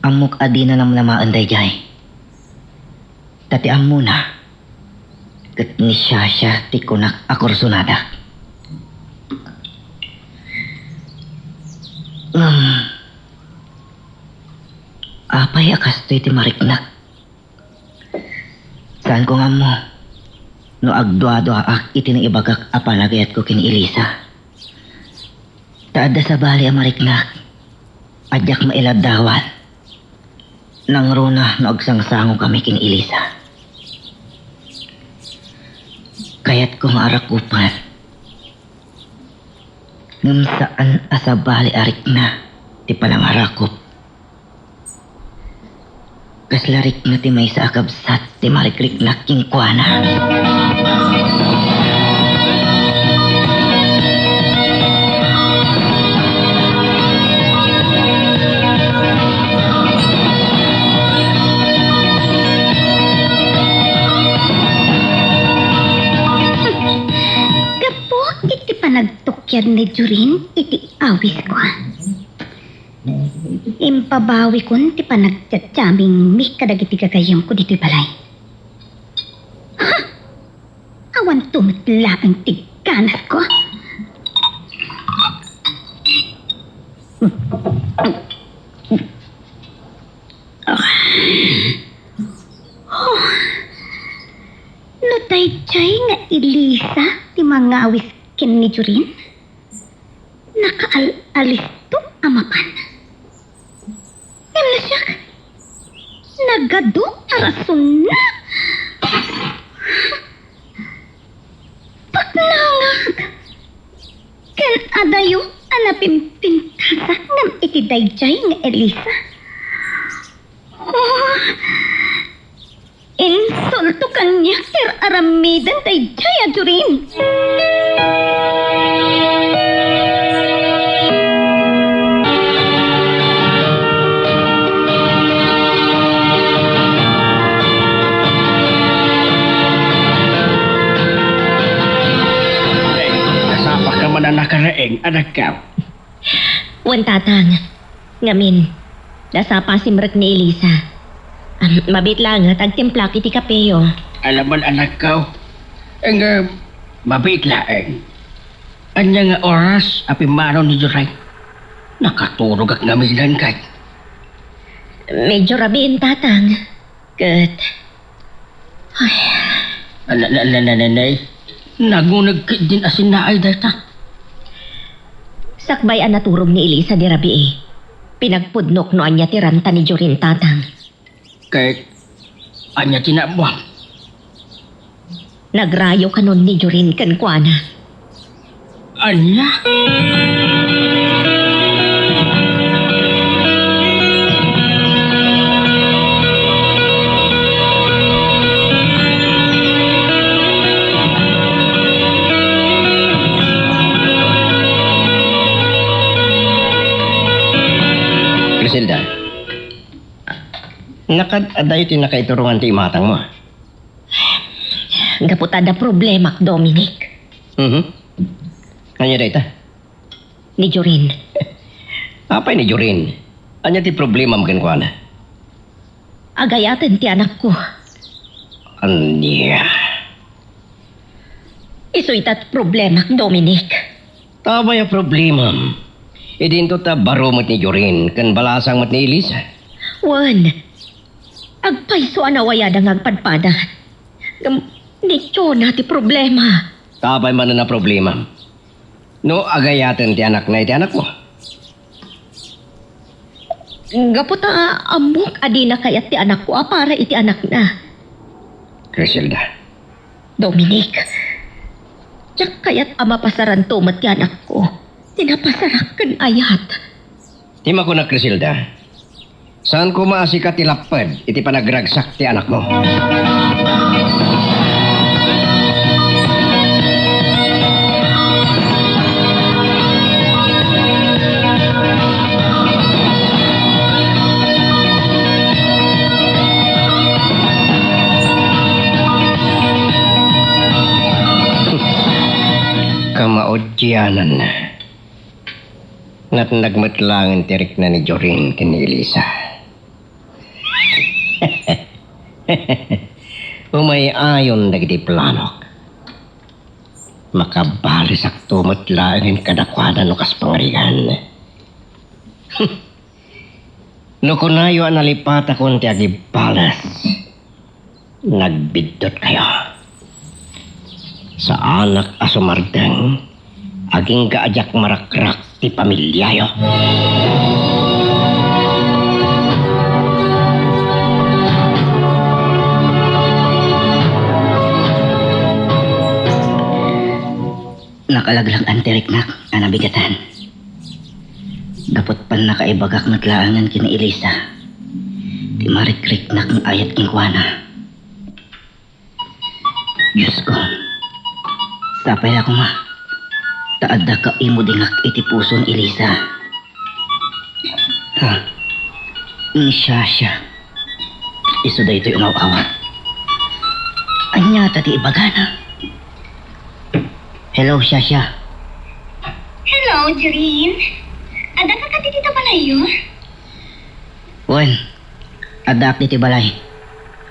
Ammok a dina namnamaen daydiay. Ta ti ammona, ket ni Shasha ti kunak a kursunada. Ngem, apay a kastoy ti mariknak? Saanko nga ammo no agduaduaak iti naibagak a panagayatko ken ni Elisa. Ta adda sabali a mariknak a diak mailaddawan. Nangruna no agsangsangokami ken ni Elisa. Kayatko nga arakupen. Ngem saan a sabali a rikna ti panangarakup. Kasla rikna ti maysa a kabsat ti marikriknak kenkuana. Gapu iti panagtukyag ni Jorin iti awisko. Impabawikon ti panagjajammingmi kadagiti gagayyemko ditoy balay. Ha! Awanto met laeng ti ganasko. Oh, no daydiay nga Elisa ti mangawis ken ni Jorin, nakaal-alisto a mapan. Ngem no siak, nagadu a rasonna. Paknangak ken adayo a napimpintasak ngem iti daydiay nga Elisa. Oh, insulto kaniak ti ar-aramiden daydiay a Jorin. Anakaraeng, anakko. Wen, Tatang. Ngamin, nasapa simrek ni Elisa. Am, mabiit laeng nga agtimplak iti kapeyo. Alamon, anakko. Ngem, mabiit laeng. Ania nga oras a pimmanaw ni Jorin? Nakaturogak ngamin ket. Medyo rabiin, Tatang. Ket, ay. Ala, ala, ala, ala, ala. Nanguneg ketdin a sinnaay dayta. Sakbay a naturog ni Elisa ti rabii, pinagpudnok no ania ti ranta ni Jorin, Tatang. Ket ania ti naammuam? Nagrayo kanon ni Jorin kenkuana. Ania? Criselda, nakad-adayo ti nakaiturongan ti imatangmo. Gapu ta adda problemak, Dominic. Mhm. Ania dayta? Ni Jorin. Apay ni Jorin? Ania ti problemam kenkuana? Agayaten ti anakko. Ania? Isu ita ti problemak, Dominic. Apay a problemam? Idinto ta baro met ni Jorin ken balasang met ni Elisa. Wen, agpayso a nawayada nga agpadpada. Ngem ni Jonah ti problema. Apay manen a problemam? No agayaten ti anakna iti anakmo? Gapu ta ammok a dina kayat ti anakko a para iti anakna. Criselda. Dominic, diak kayat a mapasaranto met ti anakko ti napasarak ken ayat. Ti makunak, Criselda, saan koma a sika ti lapped iti panagragsak ti anakmo. Kamaudiananna. Natnag met laengen ti rikna ni Jorin ken ni Elisa. Umay-ayon dagiti planok. Makabalesakto met laengen kadakuada no kas pangarigan. No kunayo a nalipatakon ti agibales, nagbiddutkayo. Saanak a sumardeng, agingga a diak marakrak ti pamiliayo. Nakalaglag-an ti riknak a nabigatan. Gapu ta pannakaibagak met laengen ken ni Elisa ti marikriknak nga ayat kenkuana. Diosko, sapay la koma ta adda kaimudingak iti puso ni Elisa. Ha? Ni Shasha. Isu daytoy umaw-awat. Ania ta ti ibagana? Hello, Shasha. Hello, Jorin. Addaka kadi dita balayyo? Wen, addaak ditoy balay.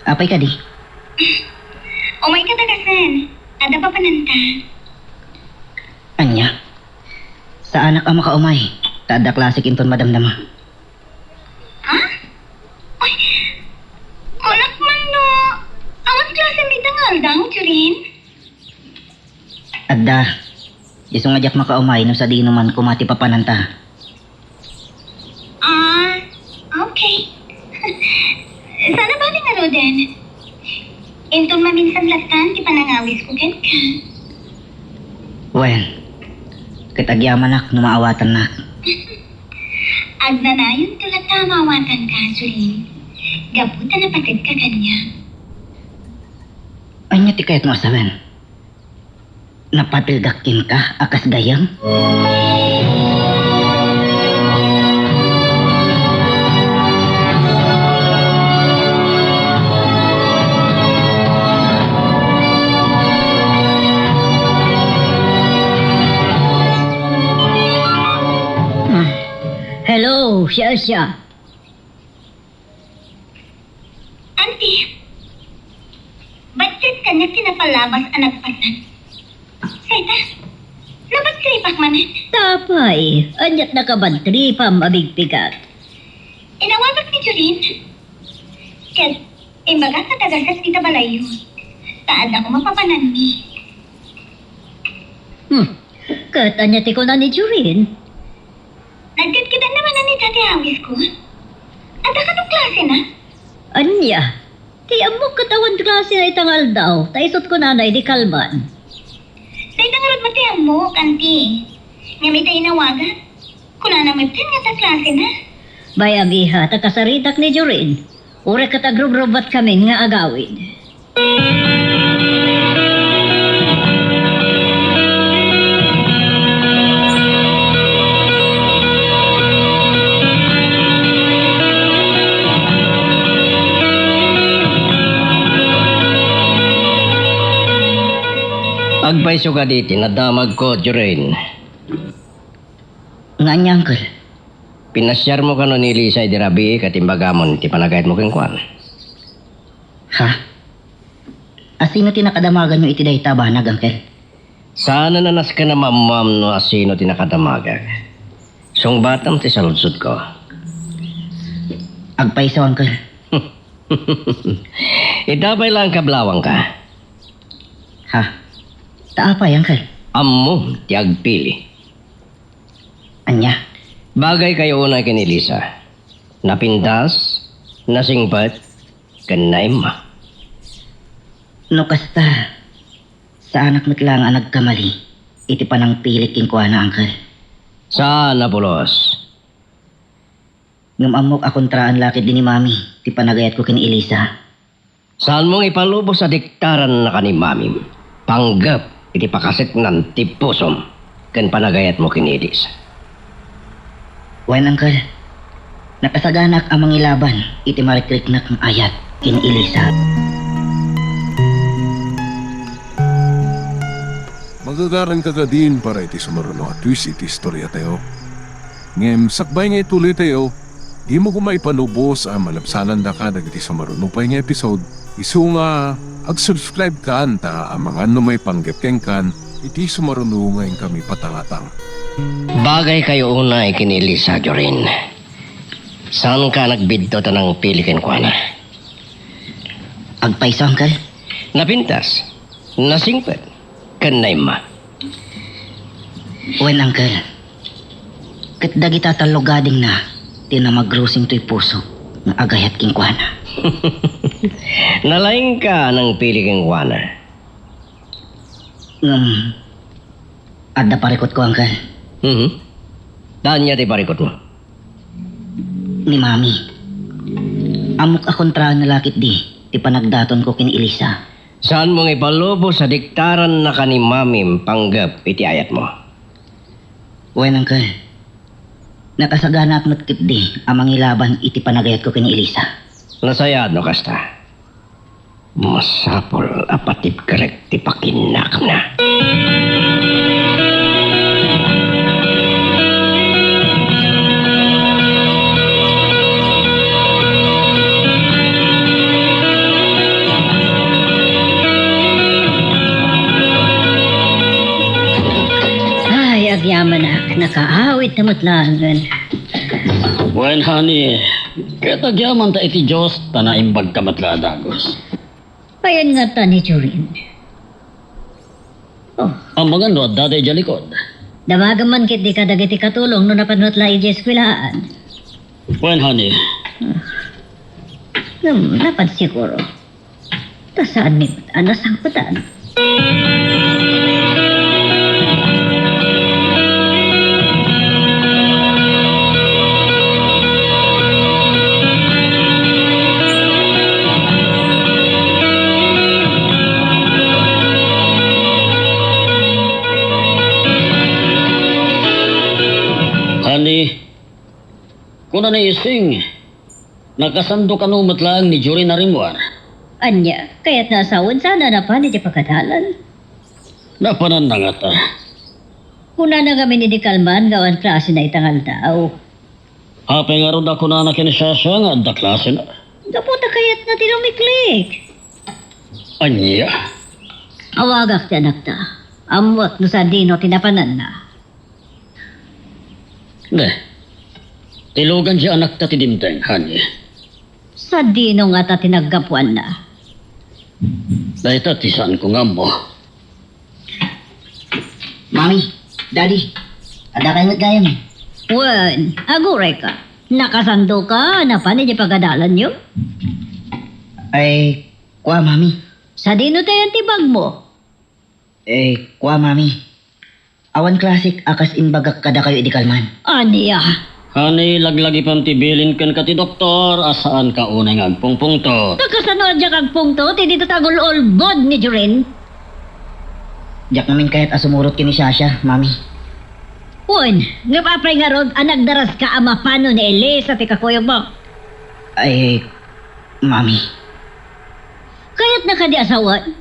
Apay kadi? Umayka ta kasen. Adda papananta. Ania? Saanak a makaumay, ta adda klasek inton madamdama. Ha? Ay, kunak man no, awan klasem dita nga aldaw, Jorin? Adda. Isu nga diak makaumay no sadino man koma ti papananta. Ah, okay. Saan a bale ngaruden. Inton maminsan lattan ti panangawisko kenka. Wen, ket agyamanak no maawatannak. Agnanayonto latta a maawatanka, Jorin. Gapu ta napatedka kaniak. Ania ti kayatmo a sawen? Napatedka kenka a kas gayyem? Siya, siya. Auntie, badket kaniak ti napalabas a nagpatnag. Sayta, nabadtripak manen. Apay, ania't nakabadtripam a bigbigat? Inawagak ni Jorin. Ket imbagak a taga-set dita balayyo. Ta adda koma papananmi. Hmm. Ket ania ti kuna ni Jorin? Nagkitkitanna manen ita ti awisko. Adda kano klasena? Ania? Ti ammok ket awan klasena ita nga aldaw, ta isut' kunana idi kalman. Dayta ngarud met ti ammok, Auntie. Ngem ita inawagak, kunana metten nga adda klasena. Bay-am, iha, ta kasaritak ni Jorin. Uray ket agrubrubbotkamin nga agawid. Agpayso kadi ti nadamagko, Jorin. Nga ania, Uncle? Pinasiarmo kano ni Elisa idi rabii ket imbagamon ti panagayatmo kenkuana? Ha? Asino ti nakadamaganyo iti dayta a banag, Uncle? Saanen a nasken a maammuam no asino ti nakadamagak. Sungbatam ti saludsodko. Agpayso, Uncle. Ita pay laeng kablawangka. Ha? Ta apay, Uncle? Ammom ti agpili. Ania? Bagaykayo unay ken ni Elisa. Napintas, nasingpet, ken naimma. No kasta, saanak met laeng a nagkamali iti panangpilik kenkuana, Uncle. Saan a pulos. Ngem ammok a kontraan la ketdi ni Mami ti panagayatko ken ni Elisa. Saanmo nga ipalubos a diktaraannaka ni Mamim, panggep iti pakaseknan ti pusom ken panagayatmo ken ni Elisa. Wen, Uncle, nakasaganaak a mangilaban iti marikriknak nga ayat ken ni Elisa. Magagaranka kadin para iti sumaruno a twist iti istoriatayo. Ngem sakbay nga ituloytayo, dimo koma ipalubos a malabsanandaka dagiti sumaruno pay nga episode, isu nga ag-subscribe kan ta amangan no maipanggep kenkan iti sumaruno nga inkami patangatang. Bagaykayo unay ken ni Elisa, Jorin. Saanka a nagbidto ta nangpili kenkuana? Agpayso, Uncle? Napintas, nasingpet, ken naimma. Wen, Uncle. Ket dagita tallo gadingna ti namagrusing toy pusok nga agayat kenkuana. Nalaingka a nangpili kenkuana. Ngem, adda parikutko, Uncle. Mhm. Ania ti parikutmo? Ni Mami. Ammok a kontraanna la ketdi ti panagdatonko ken ni Elisa. Saanmo nga ipalubos a diktaraannaka ni Mamim panggep iti ayatmo? Wen, Uncle. Nakasaganaak met ketdi a mangilaban iti panagayatko ken ni Elisa. Nasayaat no kasta. Masapul a patibkerek ti pakinnakamna. Ay, agyamanak, nakaawidta met laengen. Wen, honey, ket agyamanta iti Dios, ta naimbagka met la a dagus. Ayan ngata ni Jorin. Oh. Amangan no adda daydiay a likod. Damagam man ketdi kadagiti katulong no napan met la idiay eskuelaan. Wen, honey. Ngem, napan siguro. Ta saan ni met a nasangpetan. Honey, kuna ni Ising, nakasando kano met laeng ni Jorin a rimmuar? Ania, kayatna a sawen sana a napan iti pagadalan? Napananna ngata. Kunana ngamin idi kalman nga awan klasena ita nga aldaw. Apay ngarud a kunana ken ni Shasha nga adda klasena? Gapu ta kayatna ti lumiklik. Ania? Awagak ti anakta. Ammok no sadino ti napananna. Ne, ti lugan ti anakta ti dimteng, honey. Sadino ngata ti naggapuanna? Dayta ti saanko nga ammo. Mami, Daddy, adda kayo met gayam? Wen, aguray ka. Nakasando ka, napan iti pagadalanyo? Ay, kua, Mami. Sadino tayan ti bagmo? Eh, kua, Mami. Awan klasik a kas imbagak kadakayo idi kalman. Ania? Honey, laglagipem ti bilin kenka ti doktor a saanka unay nga agpungpungtot. Ta kasano a diak agpungtot idi ta agul-ulbod ni Jorin? Diak ngamin kayat a sumurot ken ni Shasha, Mami. Wen, ngem apay ngarud a nagdaraska a mapano ni Elisa ti kakuyogmo? Ay, Mami. Kayatna kadi a sawen?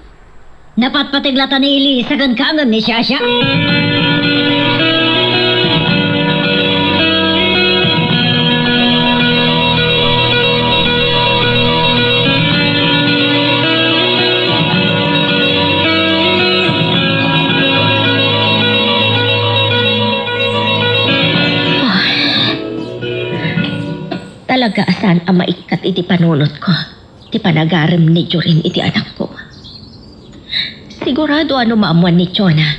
Napatpateg latta ni Elisa kenka ngem ni Shasha. Talaga a saan a maikkat iti panunotko ti panagarem ni Jorin iti anakko. Sigurado a no maammuan ni Jonah,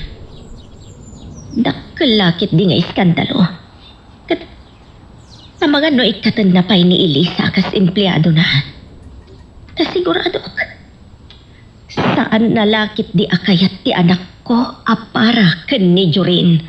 dakkel la ketdi nga iskandalo. Ket amangan no ikkatenna pay ni Elisa a kas empleadona. Ta siguradok, saanna la ketdi a kayat ti anakko a para ken ni Jorin.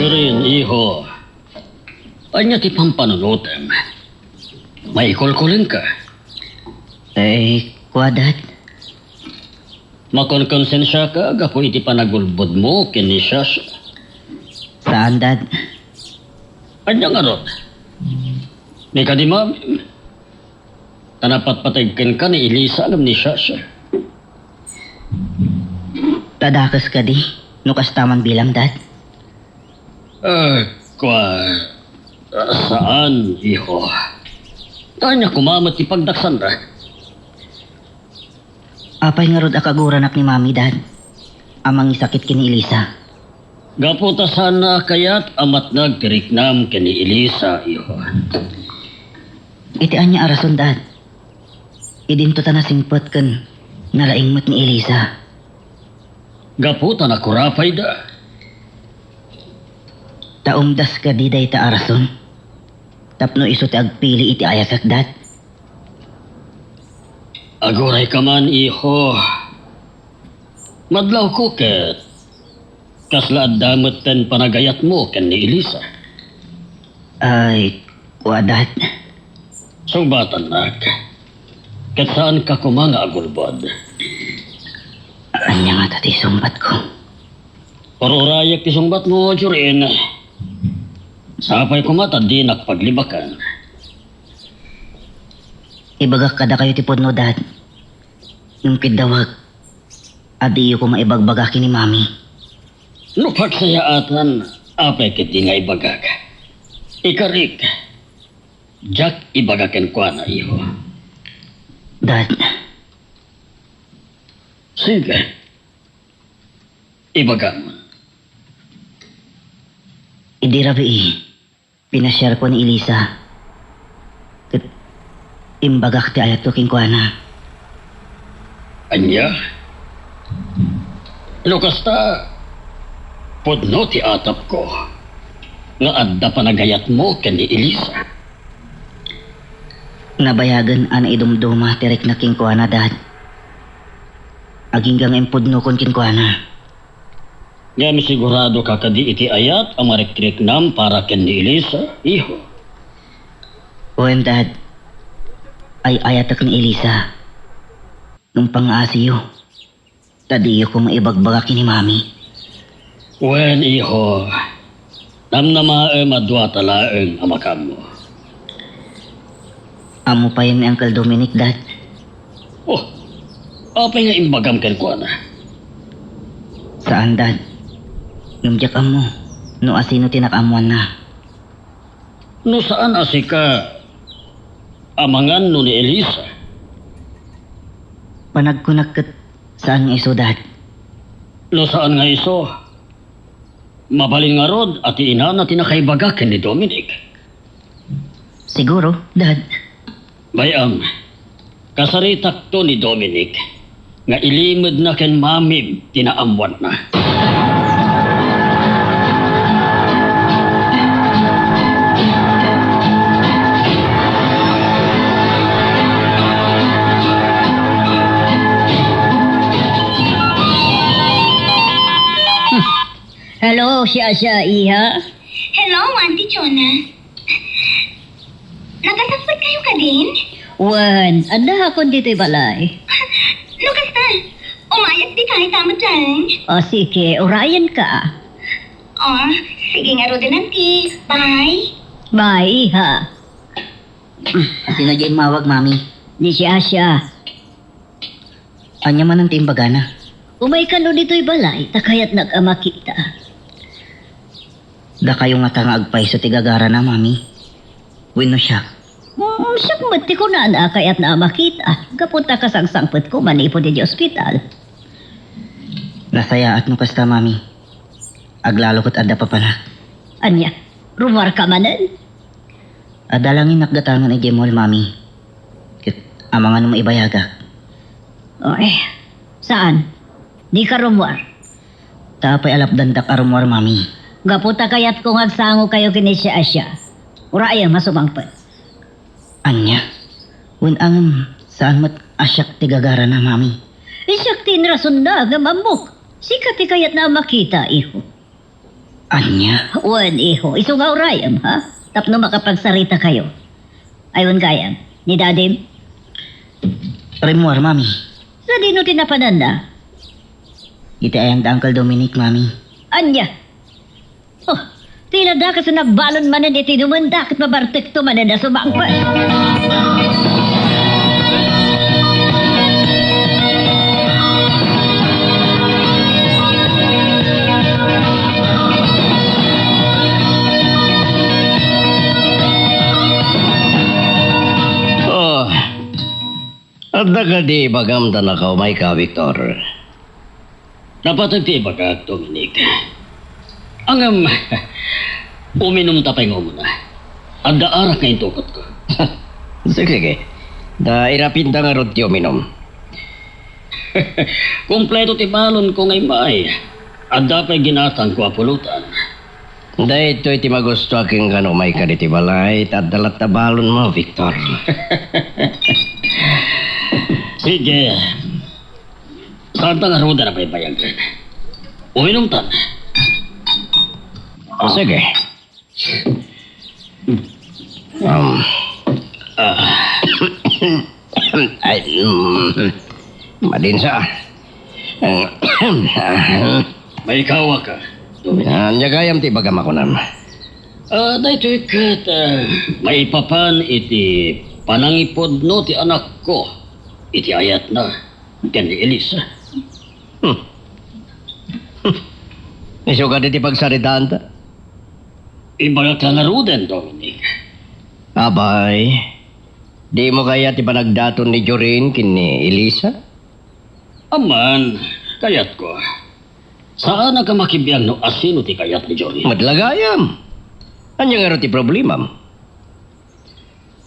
Jorin, iho. Ania ti pampanunotem? Maikolkolenka? Eh, kua, Dad. Makonkonsensiaka gapu iti panagulbodmo ken ni Shasha? Saan, Dad. Ania ngarud? Ni kadi mamim, ta napatpateg kenka ni Elisa ngem ni Shasha. Ta dakes kadi no kasta man bilang, Dad? Ah, kua, ah, saan, iho. Ania koma met ti pagdaksanra? Apay ngarud a kaguranak ni Mami, Dad, a mangisakit ken ni Elisa? Gapu ta saanna a kayat a matnag ti riknam ken ni Elisa, iho. Iti ania a rason, Dad? Idinto ta nasingpet ken nalaing met ni Elisa. Gapu ta nakurapayda. Ta umdas kadi dayta a rason tapno isu ti agpili iti ayatek, Dad? Agurayka man, iho. Madlawko ket kasla adda metten panagayatmo ken ni Elisa. Ay, kua, Dad. Sungbatannak. Ket saanka koma nga agulbod. Ania ngata ti sungbatko? Ururayek ti sungbatmo, Jorin. Sapay koma ta dinak paglibakan. Ibagak kadakayo ti pudno, Dad. Ngem kiddawek a diyo koma ibagbaga ken ni Mami. No pagsayaatan, apay ketdi nga ibagak? Ikarik, diak ibaga kenkuana, iho. Dad. Sige. Ibagam. Idi rabii, pinasiarko ni Elisa. Ket imbagak ti ayatko kenkuana. Ania? No kasta, pudno ti atapko nga adda panagayatmo ken ni Elisa. Nabayagen a naidumduma ti riknak kenkuana, Dad. Agingga nga impudnokon kenkuana. Ngem siguradoka kadi iti ayat a marikriknam para ken ni Elisa, iho? Wen, Dad. Ay-ayatek ni Elisa. Ngem pangngaasiyo, ta diyo koma ibagbaga ken ni Mami. Wen, iho, namnamaem a duata laeng a makaammo. Ammo pay ni Uncle Dominic, Dad? Oh, apay nga imbagam kenkuana? Saan, Dad. Ngem diak ammo no asino ti nakaammoanna. No saan a sika, amangan no ni Elisa? Panagkunak ket saan nga isu, Dad. No saan nga isu, mabalin ngarud a ti inana ti nakaibaga ken ni Dominic. Siguro, Dad. Bay-am, kasaritakto ni Dominic nga ilimedna ken mamim ti naammoanna. Hello, Shasha, iha. Hello, Auntie Chona. Nakasangpet kayo kadin? Wen, adda akon ditoy balay. No kasta, umayat dita ita met laeng. O, sige, urayenka. O, sige ngaruden, Auntie. Bye. Bye, iha. Sino diay immawag, Mami? Ni Shasha. Ania manen ti imbagana? Umay kano ditoy balay, ta kayatnak a makita. Dakayo ngata nga agpayso ti gagarana, Mami? Wenno siak? Mm, siak met ti kunana a kayatna a makita, gapu ta kasangsangpetko manipud idiay ospital. Nasayaat no kasta, Mami. Aglalo ket adda papanak. Ania? Rummuarka manen? Adda la nga innakgatangan idiay mall, Mami. Ket amangan no maibayagak. Oy, saan? Dika rummuar. Ta apay a lapdandak a rummuar, Mami? Gapu ta kayatko nga agsangokayo ken ni Shasha. Urayem a sumangpet. Ania? Wen, ngem saan met a siak ti gagarana, Mami? Siak ti inrasonna, ngem ammok. Sika ti kayatna a makita, iho. Ania? Wen, iho, isu nga urayem, ha? Tapno makapagsarita kayo. Ay, wen gayam, ni Dadim? Rimmuar, Mami. Sadino ti napananna? Iti ayan da Uncle Dominic, Mami. Ania? Oh, tila dakayo nagbalon manen iti inumenda ket mabartekto manen a sumangpet. Oh, adda kadi ibagam ta nakaumayka, Victor? Napateg ti ibagak, Dominic. Ngem, uminumta pay nga umuna. Adda arak nga intukotko. Sige, sige. Ta irapinta ngarud ti uminum. Kompleto ti balonko nga immay. Adda pay ginatangko a pulutan. Daytoy ti magustoak kenka no umayka ditoy balay, ta adda latta balonmo, Victor. Sige. Saanta ngaruden a baybayagen? Uminumtan. O, sige. Um, ah. Ay, mm, madinsa. Maikawaka, Dominic. Ah, ania gayam ti ibagam a kunam? Ah, daytoy ket, ah, maipapan iti panangipudno ti anakko iti ayatna ken ni Elisa. Hmm. Isu kadi ti pagsaritaanta? Ibagak la ngaruden, Dominic. Abay, dimo kayat ti panagdaton ni Jorin ken ni Elisa? Amman, kayatko. Saanak a makibiang no asino ti kayat ni Jorin. Met la gayam. Ania ngarud ti problemam?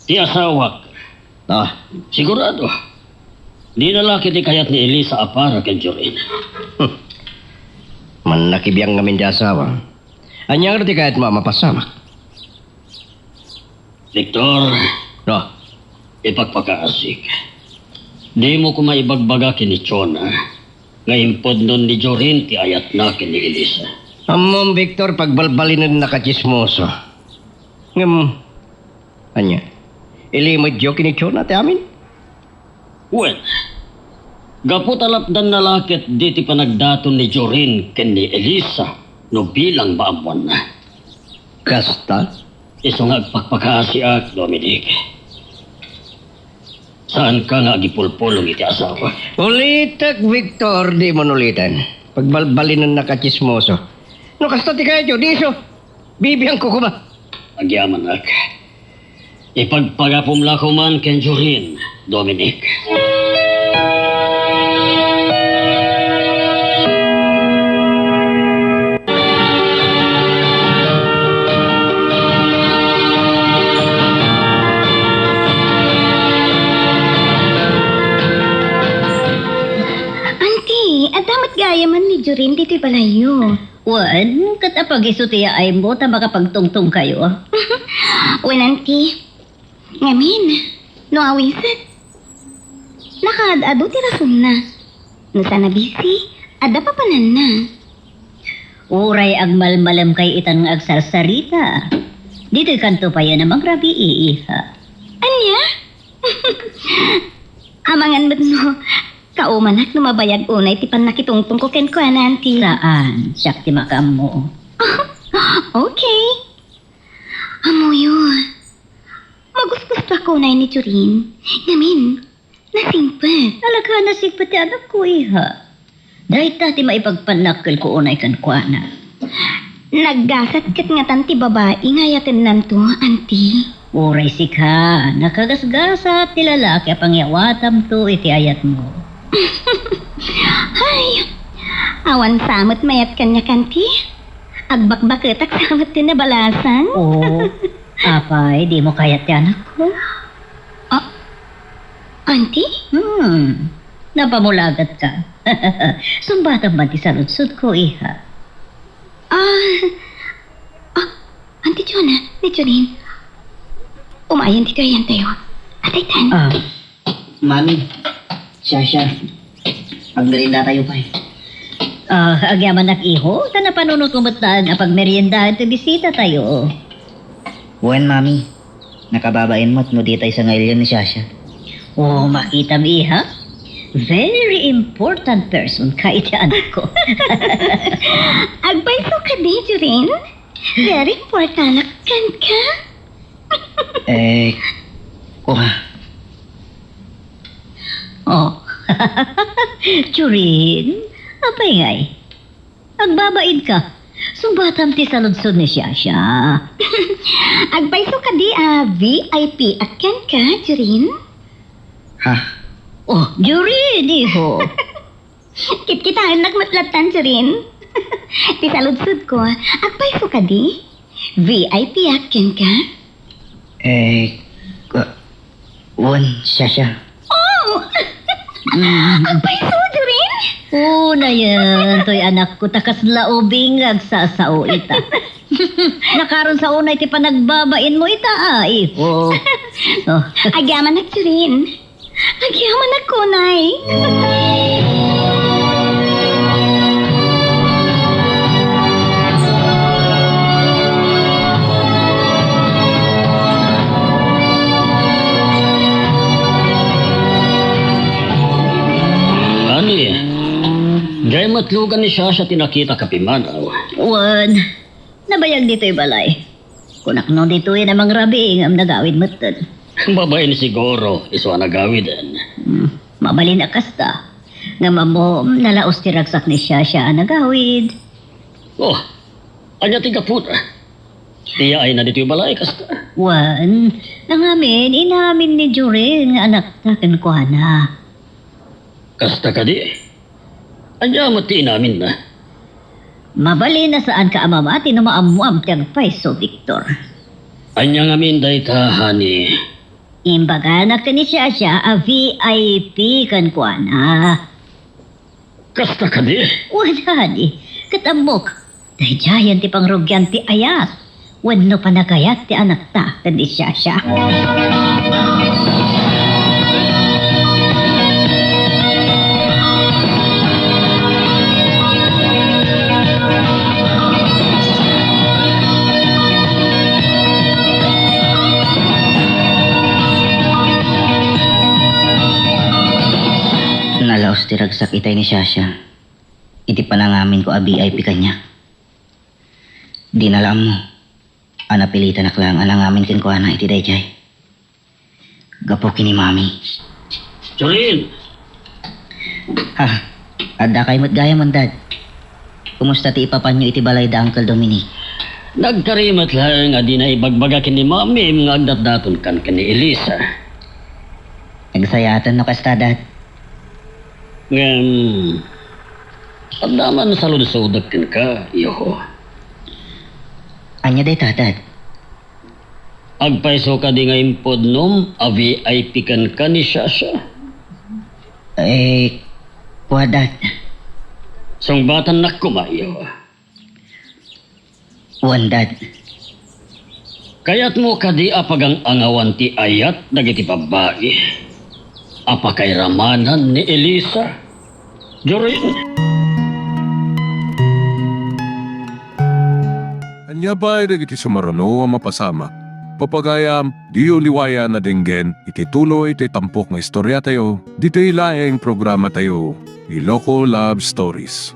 Ti asawak. Ah. Sigurado. Dina la ketdi kayat ni Elisa a para ken Jorin. Mannakibiang ngamin ti asawa. Ania ngarud ti kayatmo a mapasamak? Victor, no, ipakpakaasik. Dimo koma ibagbaga ken ni Chona nga impudnon ni Jorin ti ayatna ken ni Elisa. Ammom, Victor, pagbalbalinennaka a tsismoso. Ngem, ania, ilimedyo ken ni Chona ti amin? Wen, gapu ta lapdanna la ketdi ti panagdaton ni Jorin ken ni Elisa, no bilang maammuanna. Kasta? Isu nga agpakpakaasiak, Dominic. Saanka nga agipulpulong iti asawa. Ulitek, Victor, dimo uliten. Pagbalbalinennaka a tsismoso. No kasta ti kayatyo, diso. Bibiangko koma. Agyamanak. Ipagpagapum la koman ken Jorin, Dominic. Auntie, adda met gayamen ni Jorin ditoy balayyo. Wen, ket apag-isu ti yaaymo ta makapagtungtongkayo? Wen, Auntie. Ngamin, no awisit, nakaad-adu ti rasonna. No saan a bisi, adda papananna. Uray agmalmalemkay itan nga agsarsarita, ditoykanto payen a mangrabii, iha. Ania? Amangan met no kaumanak no mabayag unay ti pannakitungtongko kenkuana, Auntie. Saan, siak ti makaammo. Okay. Ammoyo, magusgustoak unay ni Jorin. Ngamin, nasingpet. Talaga, nasingpet ti anakko, iha. Dayta ti maipagpannakkelko unay kenkuana. Naggasat ket ngatan ti babai nga ayatennanto, Auntie. Uray sika, nakagasgasat ti lalaki a pangyawatamto iti ayatmo. Ay, awan sa met mayat kaniak, Auntie. Agbakbaketak sa met ti nabalasan. Oo. Apay, dimo kayat ti anakko? Ah, Auntie? Hmm, napamulagatka. Sungbatam man ti saludsodko, iha. Ah, ah, Auntie Jonah, ni Jorin. Umayen ditoy ayantayo. Atay tan. Ah, Mami, Shasha, agmeriendatayo pay. Ah, agyamanak, iho, ta napanunotmo met laeng a pagmeriendaen ti bisitatayo. Wen, Mami, nakababain met no ditay sangailian ni Shasha. Oh, makitam, iha. Very important person ka iti anakko. Agpayso kadi, Jorin? Very important kenka? Eh, kuha. Oh. Jorin, apay ngay? Agbabain ka. Sungbatam ti saludsod ni Shasha. Agpayso kadi a V I P a kenka, Jorin? Ha? Oh, Jorin, iho. Kitkitaennak met latta, Jorin. Ti saludsodko, agpayso kadi? V I P a kenka? Eh, ka-, wen, Shasha. Oh! Mm. Agpayso, Jorin? Unayen, toy anakko, ta kasla ubing nga agsasao ita. Nakaron sa unay ti panagbabainmo ita, ay. Oh. Agyamanak, Jorin. Agyamanak, kunay. Ani, diay met lugan ni Shasha ti nakitak a pimmanaw? Wen, nabayag ditoy balay. Kunak no ditoy a mangrabii ngem nagawid metten. Babain siguro, isu a nagawiden. Hmm, mabalin a kasta. Ngem ammom, nalaos ti ragsak ni Shasha a nagawid. Oh, ania ti gapuna? Ti yaayna ditoy balay, kasta? Wen, nangamin, inamin ni Jorin nga anakta kenkuana. Kasta kadi? Ania met ti inaminna? Mabalin a saanka a mamati no maammuam ti agpayso, Victor. Ania ngamin dayta, honey? Imbagana ken ni Shasha a V I P kenkuana. Kasta kadi? Wen, honey. Ket ammok, daydiayen ti pangrugian ti ayat wenno panagayat ti anakta ken ni Shasha. Nalaos ti ragsak itay ni Shasha iti panangaminko a V I P kaniak. Dina la ammo a napilitanak laeng a nangamin kenkuana iti daydiay gapu ken ni Mami. Jorin! Ha, addakay met gayam, Dad. Kumusta ti ipapanyo iti balay da Uncle Dominic? Nagkari met laeng a dina ibagbaga ken ni Mami nga agdatdatonkan ken ni Elisa. Agsayaatan no kasta, Dad. Ngem, adda man saludsodek kenka, iho. Ania dayta, Dad? Agpayso kadi nga impudnom a V I P kenka ni Shasha? Eh, kua, Dad. Sungbatannak koma, iho. Wen, Dad. Kayatmo kadi a pagang-angawan ti ayat dagiti babbai a pakairamanan ni Elisa? Jorin. Ania pay dagiti sumaruno a mapasamak? Pagayam, diyo liwayan a denggen iti tuloy ti tampok nga istoriatayo, ditoy laeng programatayo, Iloko Love Stories.